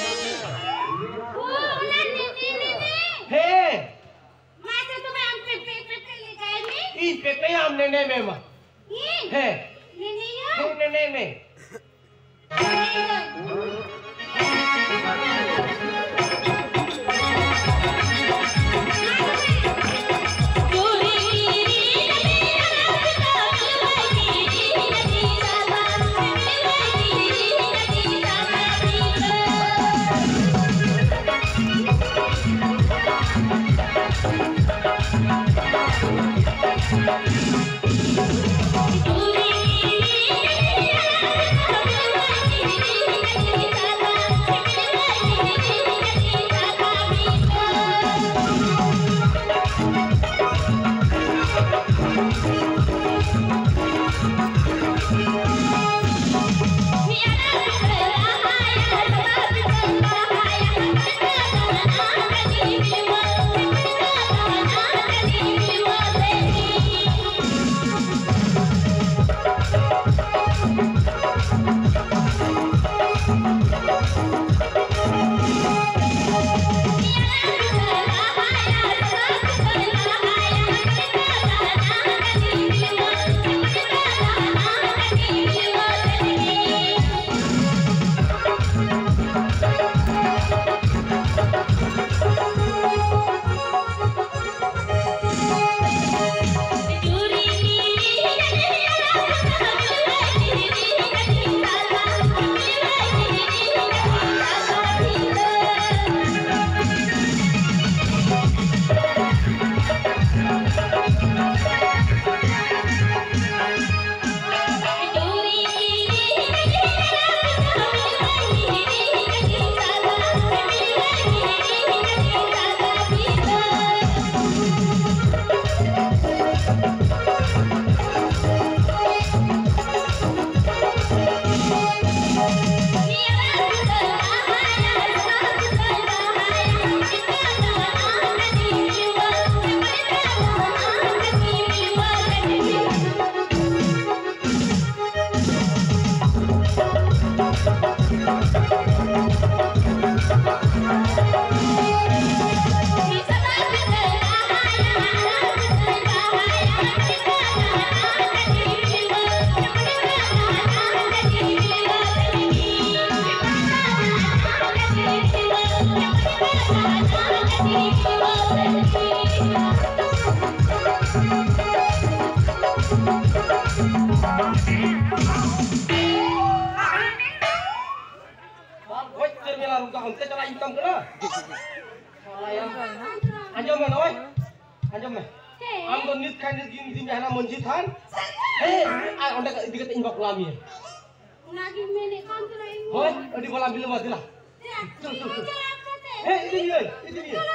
ᱚ, ᱚᱱᱟ ᱱᱮᱱᱮ, ᱱᱮᱱᱮ᱾ ᱦᱮᱸ᱾ ᱢᱟᱥᱮ ᱛᱚᱵᱮ ᱟᱢ ᱯᱮ, ᱯᱮ, ᱯᱮ, ᱯᱮ ᱞᱮᱠᱟᱭ ᱢᱮ᱾ ᱤᱧ ᱯᱮ, ᱯᱮ ᱟᱢ ᱱᱮᱱᱮ ᱢᱮ ᱢᱟ᱾ ᱤᱧ? ᱦᱮᱸ᱾ ᱱᱮᱱᱮᱭᱟᱢ? ᱦᱮᱸ, ᱱᱮᱱᱮ ᱢᱮ᱾ ᱵᱟᱝ, ᱜᱚᱡ ᱩᱛᱟᱹᱨ ᱢᱮ ᱟᱨ ᱚᱱᱛᱮ ᱪᱟᱞᱟᱜ ᱤᱧ ᱢᱮᱛᱟᱢ ᱠᱟᱱᱟ᱾ ᱟᱸᱡᱚᱢ ᱢᱮ ᱱᱚᱜᱼᱚᱭ, ᱟᱸᱡᱚᱢ ᱢᱮ᱾ ᱟᱢ ᱫᱚ ᱱᱤᱛ ᱠᱷᱟᱱ ᱱᱤᱛ ᱜᱮ ᱤᱫᱤ ᱢᱮ ᱦᱟᱱᱟ ᱢᱟᱹᱡᱷᱤ ᱛᱷᱟᱱ᱾ ᱦᱮᱸ, ᱟᱨ ᱚᱸᱰᱮ ᱤᱫᱤ ᱠᱟᱛᱮ ᱤᱧ ᱵᱟᱯᱞᱟ ᱢᱮᱭᱟ᱾ ᱚᱱᱟᱜᱤᱧ ᱢᱮᱱᱮᱫ ᱠᱟᱱ ᱛᱟᱦᱮᱱᱟ ᱤᱧ᱾ ᱦᱳᱭ, ᱟᱹᱰᱤ ᱵᱟᱞᱟ ᱵᱤᱞᱚᱢᱟ, ᱫᱮᱞᱟ᱾ ᱪᱚᱞ, ᱪᱚᱞ, ᱪᱚᱞ᱾ ᱦᱮᱸ, ᱤᱫᱤ ᱢᱮᱭᱟᱹᱧ, ᱤᱫᱤ ᱢᱮᱭᱟᱹᱧ᱾